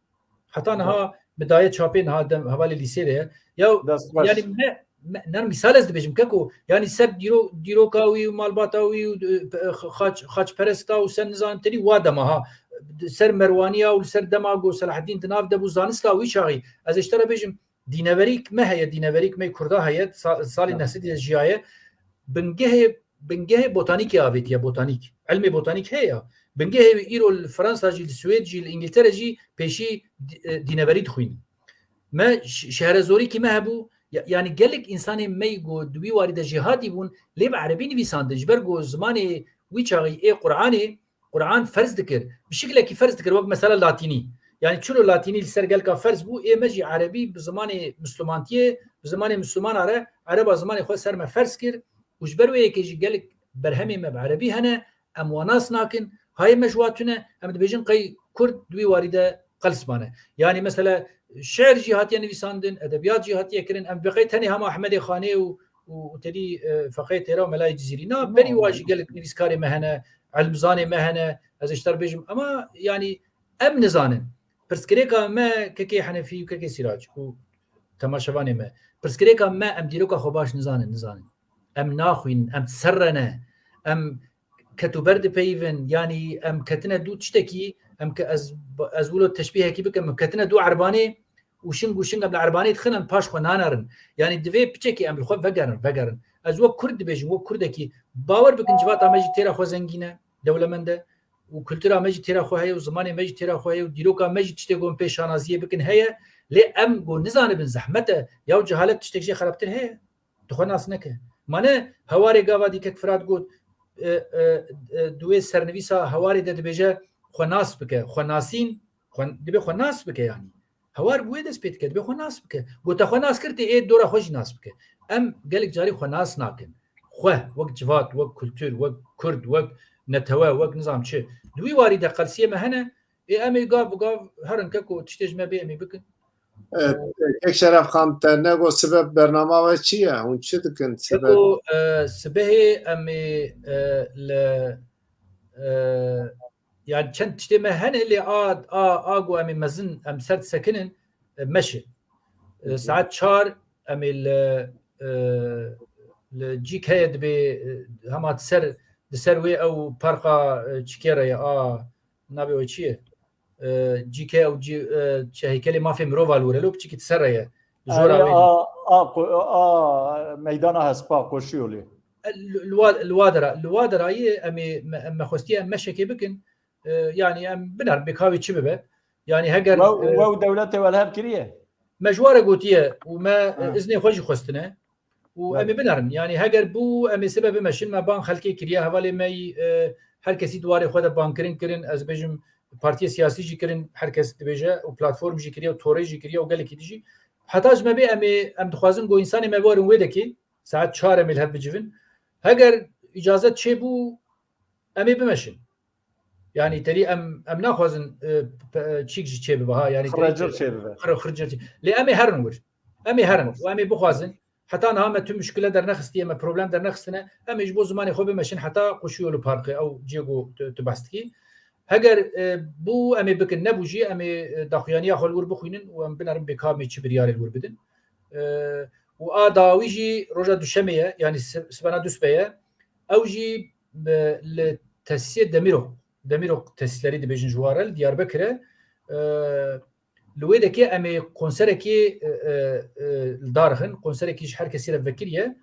Heta niha Ba- mi daye çapê, niha dem hevalê lîsê de ye. Ya Dest xweş. yani me, me, ner misal ez dibêjim keko, yani ser dîro-, dîroka wî û malbata wî û, e, xaç-, xaçperesta û ser nizanim terî wa dema ha. Ser Merwaniya û li ser dema ku Selahaddîn di nav de bû zanista wî çaxî. Ez ê ji te re bêjim, dîneverîk me heye, dîneverîk me kurda heye, sa-, salê Evet. neh sedî de jiyaye. Bingehê, bingehê botanîkê avêtiye, botanîk. Ilmê botanîk heye ya. Bingehê wî îro li Fransa jî, li Swêd jî, li Îngiltere jî pêşî dî-, e, dîneverî dixwînin. Me ş-, şehrezorîkî me hebû, ya-, yani gelek însanê me yî ku di wî warî de jêhatî bûn, lê bi erebî nivîsandin. Ji ber ku zimanê wî çaxî ê Qur'anê, Qur'an ferz dikir. Bi şiklekî ferz dikir, wek mesela latînî. Yani çilo latînî li ser gelka ferz bû, ê me jî erebî bi zimanê mislumantiyê, bi zimanê mislumana re, ereba zimanê xwe ser me ferz kir û ji ber wê yekê jî gelek berhemê me bi erebî hene, em wa nas nakin, hayê me ji wa tune, em dibêjin qey kurd di wî warî de qels mane. Yani mesela şiir jî hatiye nivîsandin, edebiyat jî hatiye kirin, em dibê qey tenê hema Ehmedê Xanê û, û, û tedî, e, Feqê Têra û Melayê Cizîrî. Na, berî wa jî gelek nivîskarê me hene, ilmzanê me hene, ez ê ji te re bêjim. Ama yani em nizanin. Pirsgirêka me kekê Henefî û kekê Sîrac û temaşevanê me. Pirsgirêka me, em dîroka xwe baş nizanin, nizanin. Em naxwînin, em ser re ne. Em ketûber dipeyivin, yanî em ketine dû tiştekî, em ke ez, ez wilo teşbîhekî bikim, em ketine dû erbanê û şing û şing em li erbanê dixin, em paş xwe nanerin. Yanî divê piçekî em li xwe vegerin, vegerin. Ez wek kurd dibêjim, wek kurdekî, bawer bikin civata me jî têra xwe zengîn e, dewlemend e û kultura me jî têra xwe heye û zimanê me jî têra xwe heye û dîroka me jî tiştê ku em pê şanaziyê bikin heye, lê em ku nizanibin zehmet e, ya û cehalet tiştek jê xerabtir heye. Tu xwe nas neke. Mane hewarê gava dî kek Firat got, e, e, e, di wê sernivîsa hewarê de dibêje xwe nas bike, xwe nasîn, xwe, dibê xwe nas bike yanî. Hewar bi wê dest pê dike, dibê xwe nas bike. Got te xwe nas kir, tê ê dora xwe jî nas bike. Em gelek carî xwe nas nakin. Xwe wek civat, wek kultur, wek kurd, wek netewe, wek nizam çi. Di wî warî de qelsiyê me hene, ê em ê gav bi gav herin keko tiştê ji me bê em ê bikin. E, Kek Şeref Xan, te nego sibe bernama we çi ye? Hûn çi dikin sibe? Ego, e, sibehê em ê, e, li, e, yani çend tiştê me hene lê a, a, a ku em ê mezin em ser disekinin, e, meşe. E, Hı hı. Saet çar em ê li, e, li cî keye dibê, e, hema di ser, di ser wê ew parka, e, çikê re ye, a, navê wê çi ye? E, cî keye ew cî, e, çi heykelê mafê mirova li wir e, lo piçekî di ser re ye. Di jora Erê, wê. A, a, qo-, a, meydana hespa Qoşiyolê. E, li, li wa, li wa dera, li wa derayê em ê, me, em me xwestiye em meşekê bikin. E, yani em binerin bê kavê çi bibe. Yani heger, Wew, e, wew dewletê we li hev kiriye? Me ji wa re gotiye û me, e, Ha. iznê xwe jî xwestine. Û Belê. em ê binerin. Yani heger bû, em ê sibe bimeşin. Me bang xelkê kiriye. Hevalê me yî, e, her kesî di warê xwe de bangkirin kirin. Ez bêjim partiyê siyasî jî kirin. Her kes dibêje û platform jî kiriye û torê jî kiriye û gelekî dijî. Heta ji me bê em ê, em dixwazin ku însanê me werin wê dekê. Saet çar em ê li hev bicivin. Heger îcazet çêbû, em ê bimeşin. Yani terî em, em naxwazin, e, pe-, çîk jî çêbibe ha. Yani terî Xirrecir çêbibe. Xire-, xirrecir çê-, lê em ê herin wir. Em ê herin. Tamam. Û em ê bixwazin. Heta niha me tu muşkile dernexistiye, me problem dernexistine. Em ê ji bo zimanê xwe bimeşin heta Qoşiyolî Parkê, ew cihê ku tu, tu behs dikî. Heger, e, bû em ê bikin, nebû jî em ê, e, daxuyaniya xwe li wir bixwînin û em binerin bê ka em ê çi biryarê li wir bidin. E, û a dawî jî roja duşemê ye, yani si-, sibena duspe ye. Ew jî, e, li tesîsê Demîrok, Demîrok tesîslerî dibêjin ji wa re, li Diyarbekir e. E, li wê dekê em ê konserekî, e, e, e, li dar xin, konserekî ji her kesî re vekirî ye.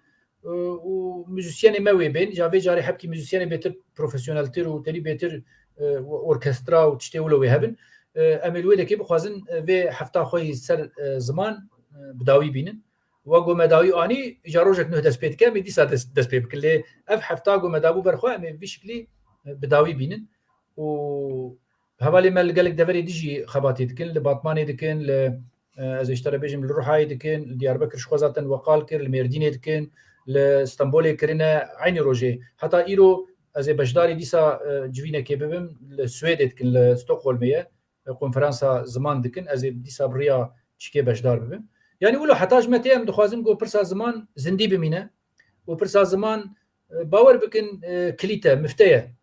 E, û muzîsyenê me wê bên, ja vê carê hebkî muzîsyenê bêtir profesyoneltir û terî bêtir, e, orkestra û tiştê wilo wê hebin. E, em ê li wê dekê bixwazin, e, vê hefta xwe yî ser, e, ziman, e, bi dawî bînin. Wa ku me dawî anî, îca rojek nuh dest pê dike, em ê dîsa dest, dest pê bikin. Lê ev hefta ku me dabû ber xwe, em ê vî şiklî, e, bi dawî bînin. û hevalê me li gelek deverê dî jî xebatê dikin, li Batmanê dikin, li, e, ez ê ji te re bêjim, li Ruhayê dikin, li Diyarbekir ji xwe zaten we qal kir, li Mêrdînê dikin, li Stenbolê kirine, eynî rojê. Heta îro ez ê beşdarî dîsa, e, civînekê bibim, li Swêdê dikin, li Stockholmê ye, e, konferansa ziman dikin, ez ê dîsa bi riya çikê beşdar bibim. Yanî wilo heta ji me tê em dixwazin ku pirsa ziman zindî bimîne û pirsa ziman, e, bawer bikin, e, kilît e, mifte ye.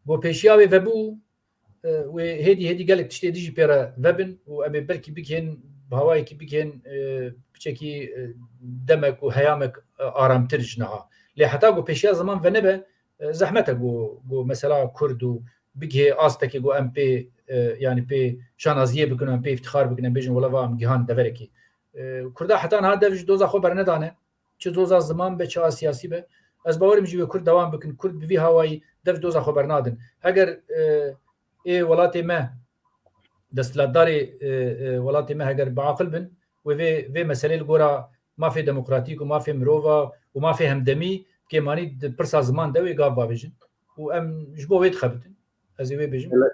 Ku pêşiya wê vebû, e, wê hêdî hêdî gelek tiştê dî jî pê re vebin û em ê belkî bigihên, bi hawayekî bigihên, e, piçekî, e, demek û heyamek, e, aramtir ji niha. Lê heta ku pêşiya ziman venebe, e, zehmet e ku, ku mesela Kurd û bigihê astekê ku em pê, e, yanî pê şanaziyê bikin û em pê îftixar bikin, em bêjin wela va em gihan deverekê. E, Kurda heta niha dev ji doza xwe bernedane. Çi doza ziman be, çi a siyasî be. Ez bawerim jî wê Kurd dewam bikin. Kurd bi vî hawayî dev ji doza xwe bernadin. Heger, e, ê welatê me, desthilatdarê, e, e, welatê me heger biaqil bin, wê vê, vê meselê li gora mafê demokratîk û mafê mirova û mafê hemdemî kêmanî di pirsa ziman de wê gav bavêjin. Û em ji bo wê dixebitin. Ez ê wê bêjim. Gelek,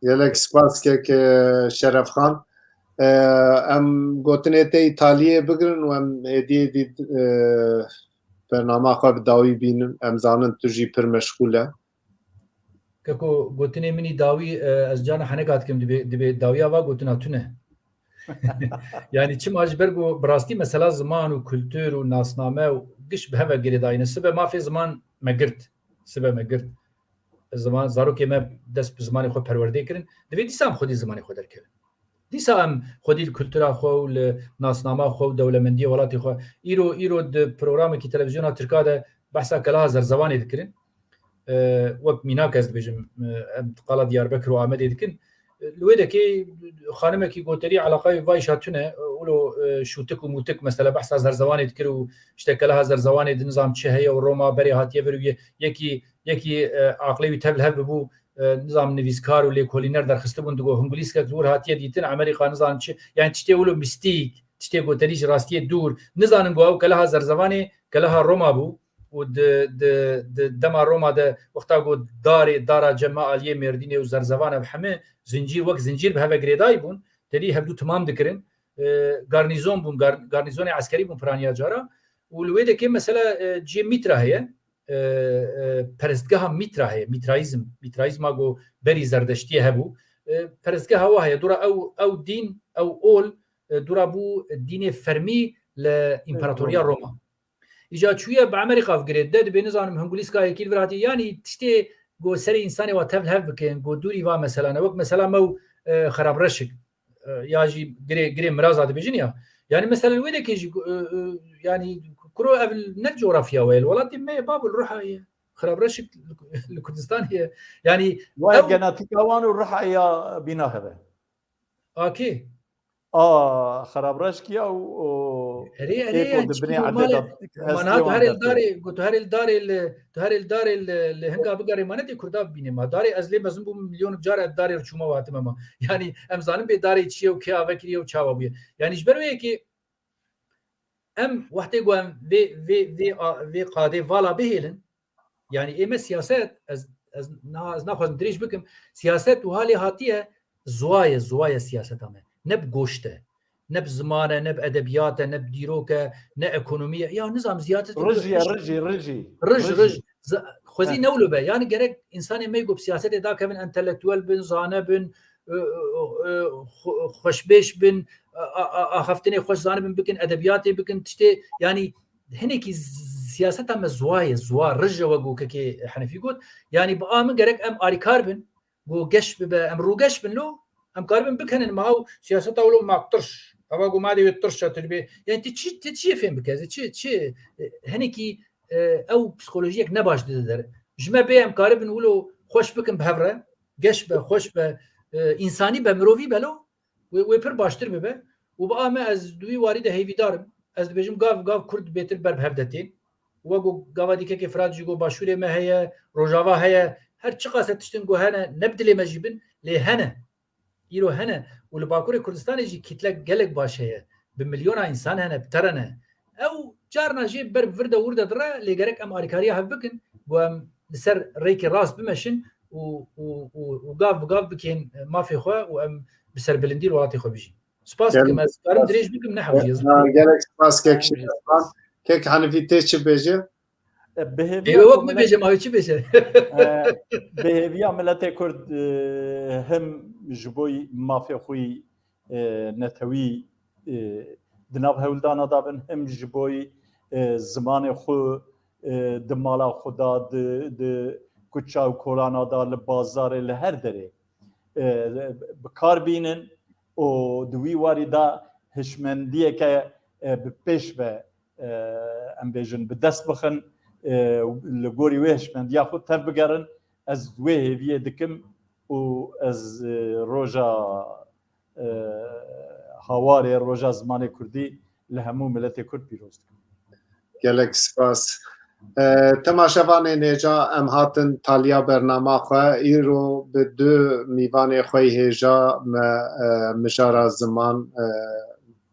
gelek spas kek, e, Şerefxan. E, em gotinê te Îtaliyê bigirin û em hêdî hêdî, e, bernama xwe bi dawî bînin. Em zanin tu jî pir meşxûl e. Keko, gotinê min î dawî, e, ez cana heneka dikim, dibê, dibê dawiya va gotina tune. Yanî çima, ji ber ku bi rastî mesela ziman û kultur û nasname û giş bi hev ve girêdayî ne. Sibe mafê ziman me girt. Sibe me girt. Ziman, zarokê me dest bi zimanê xwe perwerdê kirin. Divê dîsa em xwedî zimanê xwe derkevin. Dîsa em xwedî li kultura xwe û li nasnama xwe û dewlemendiyê welatê xwe. Îro, îro di programekî televîzyona Tirka de behsa Keleha Zerzewanê dikirin. E, wek mînak ez dibêjim, e, em qala Diyarbekir û Amedê dikin. E, li wê dekê xanimekî goterî eleqayê vayîşa tune, e, wilo, e, şûtik û mûtik mesela behsa Zerzewanê dikir û işte Keleha Zerzewanê di nizam çi heye û Roma berê hatiye vir û ye-, yekî, yekî, e, aqlê wî tev li hev bibû, e, nizam nivîskar û lêkolîner derxistibûn, digo hingulîskek li wir hatiye dîtin, Amerîka nizam çi, yani tiştê wilo mîstîk, tiştê goterî ji rastiyê dûr, nizanin ku ew Keleha Zerzevanê, Keleha Roma bû û di, di, di dema Roma de wexta ku darê, dara cem me aliyê Mêrdînê û Zerzevan ev heme zincîr, wek zincîr bi hev ve girêdayî bûn, tedî hevdû timam dikirin. E, garnîzon bûn, gar-, garnîzonê eskerî bûn piraniya cara û li wê dekê mesela, e, cihê Mîtra heye. E, e, perestgeha Mîtra heye, Mîtraîzm, Mîtraîzma ku berî Zerdeştiyê hebû. E, perestgeha wa heye, dora ew, ew dîn, ew ol, e, dora bû dînê fermî li Împaratoriya Roma. Îca çûye bi Amerîka ve girêdide, dibê nizanim hingulîska yekî li vir hatiye, yanî tiştê ku serê însanê wa tev li hev bikin, ku dûrî va meselane, wek mesela me û, e, xerabreşik. E, ya jî girê, girê miraza dibêjin ya. Yani mesela wê dekê jî, e, e, yani kuro ev ne coğrafya we ye, welatê me ye, bab li Ruha ye. Xirabreşik li Kurdistanê ye. Yani Waya ew genetika wan û Ruha ya bîna heve. Akê. A, xirabreşik ya û, û Erê, erê, êko yani di çikî binê normal e. Edê de Ma niha tu herê li darê, got tu herê li darê li, tu herê li darê li, li hinga bigerê ma ne tê Kurda bibînê ma. Darê ez lê mezin bûm milyon car ez darê çûma û hatime ma. Yani em zanin bê darê çi ye û kê ave kiriye û çawa bûye. Yani ji ber wê yekê em wextê ku em vê, vê, vê, a-, vê qadê vala bihêlin, yani ê me siyaset, ez, ez, na, ez naxwazim dirêj bikim, siyaset wiha lê hatiye, ziwa ye, ziwa ye siyaseta me. Ne bi goşt e, ne bi ziman e, ne bi edebiyat e, ne bi dîrok e, ne ekonomî ye. Ya nizam siyaset Rijî ye, rijî, rijî. Rij, rij. Xwezî ne wilo be. Yani gerek însanê me ku bi siyasetê dakevin, entelektuel bin, zane bin, e, e, e, xwe-, xweşbêş bin, a, a, a, axaftinê xweş zanibin bikin, edebiyatê bikin, tiştê, yani hinekî z-, siyaseta me ziwa ye, ziwa, rij e, wek ku kekê Henefî got. Yani bi a min gerek em alîkar bin, ku geş bibe, em rûgeş bin lo, em karibin bikenin ma ew siyaseta wilo ma tirş, eva ku ma dê wê tirş e, tu dibê, yani tu çi, tu çi fêm bike, tu çi, çi, e, hinekî, e, ew psikolojiyek ne baş dide der. Ji me bê em karibin wilo xweş bikin bi hev re, geş be, xweş be, e, însanî be, mirovî be lo, wê, wê pir baştir bibe. Û bi a me ez di wî warî de hêvîdar im. Ez dibêjim gav, gav Kurd bêtir ber bi hev de tên. Wek ku gava dîkekê Firat jî got, Başûrê me heye, Rojava heye, her çiqas e tiştin ku hene, ne bi dilê me jî bin, lê hene. Îro hene. Û li Bakurê Kurdistanê jî kîtle gelek baş heye. Bi milyona însan hene, bi tere ne. Ew carna jê ber bi vir de wir de dire, lê gerek em alîkariya hev bikin, ku em li ser rêkê rast bimeşin û, û, û, û gav bi gav bikên mafê xwe û em bi serbilindî li welatê xwe bijîn. Spas dikim, ez karim dirêj bikim, ne hewcî ez. Ha, gelek spas kek Şerefan. Kek Hanifî tê çi bêje? E, bi hêviya Ê, wek min bêje, ma wê çi bêje? E, bi hêviya miletê Kurd, e, him ji bo mafê xwe, e, netewî, e, di nav hewldana de bin, him ji bo, e, zimanê xwe, e, di mala xwe de, di, di kuça û kolana de, li bazarê, li her derê, e, bi kar bînin û di wî warî de hişmendiyeke, e, bi pêş ve, e, em bêjin, bi dest bixin, e, li gorî wê hişmendiya xwe tev bigerin. Ez wê hêviyê dikim û ez, e, roja, e, hawarê, roja zimanê kurdî li hemû miletê kurd pîroz dikim. Gelek spas. E, temaşevanên hêja, em hatin taliya bernama xwe. Îro bi du mîvanê xwe yê hêja me, e, mijara ziman, e,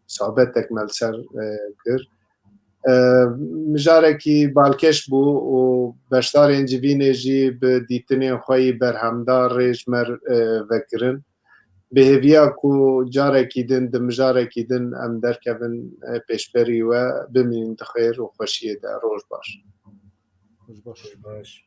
sohbetek me li ser, e, kir. E, mijarekî balkêş bû û beşdarên civînê jî bi dîtinên xwe yî berhemdar rê ji me, e, vekirin. Bi hêviya ku carekî din, di mijarekî din em derkevin, e, pêşberî we, bimînin di xêr û xweşiyê de. Roj baş. Roj baş. Roj baş.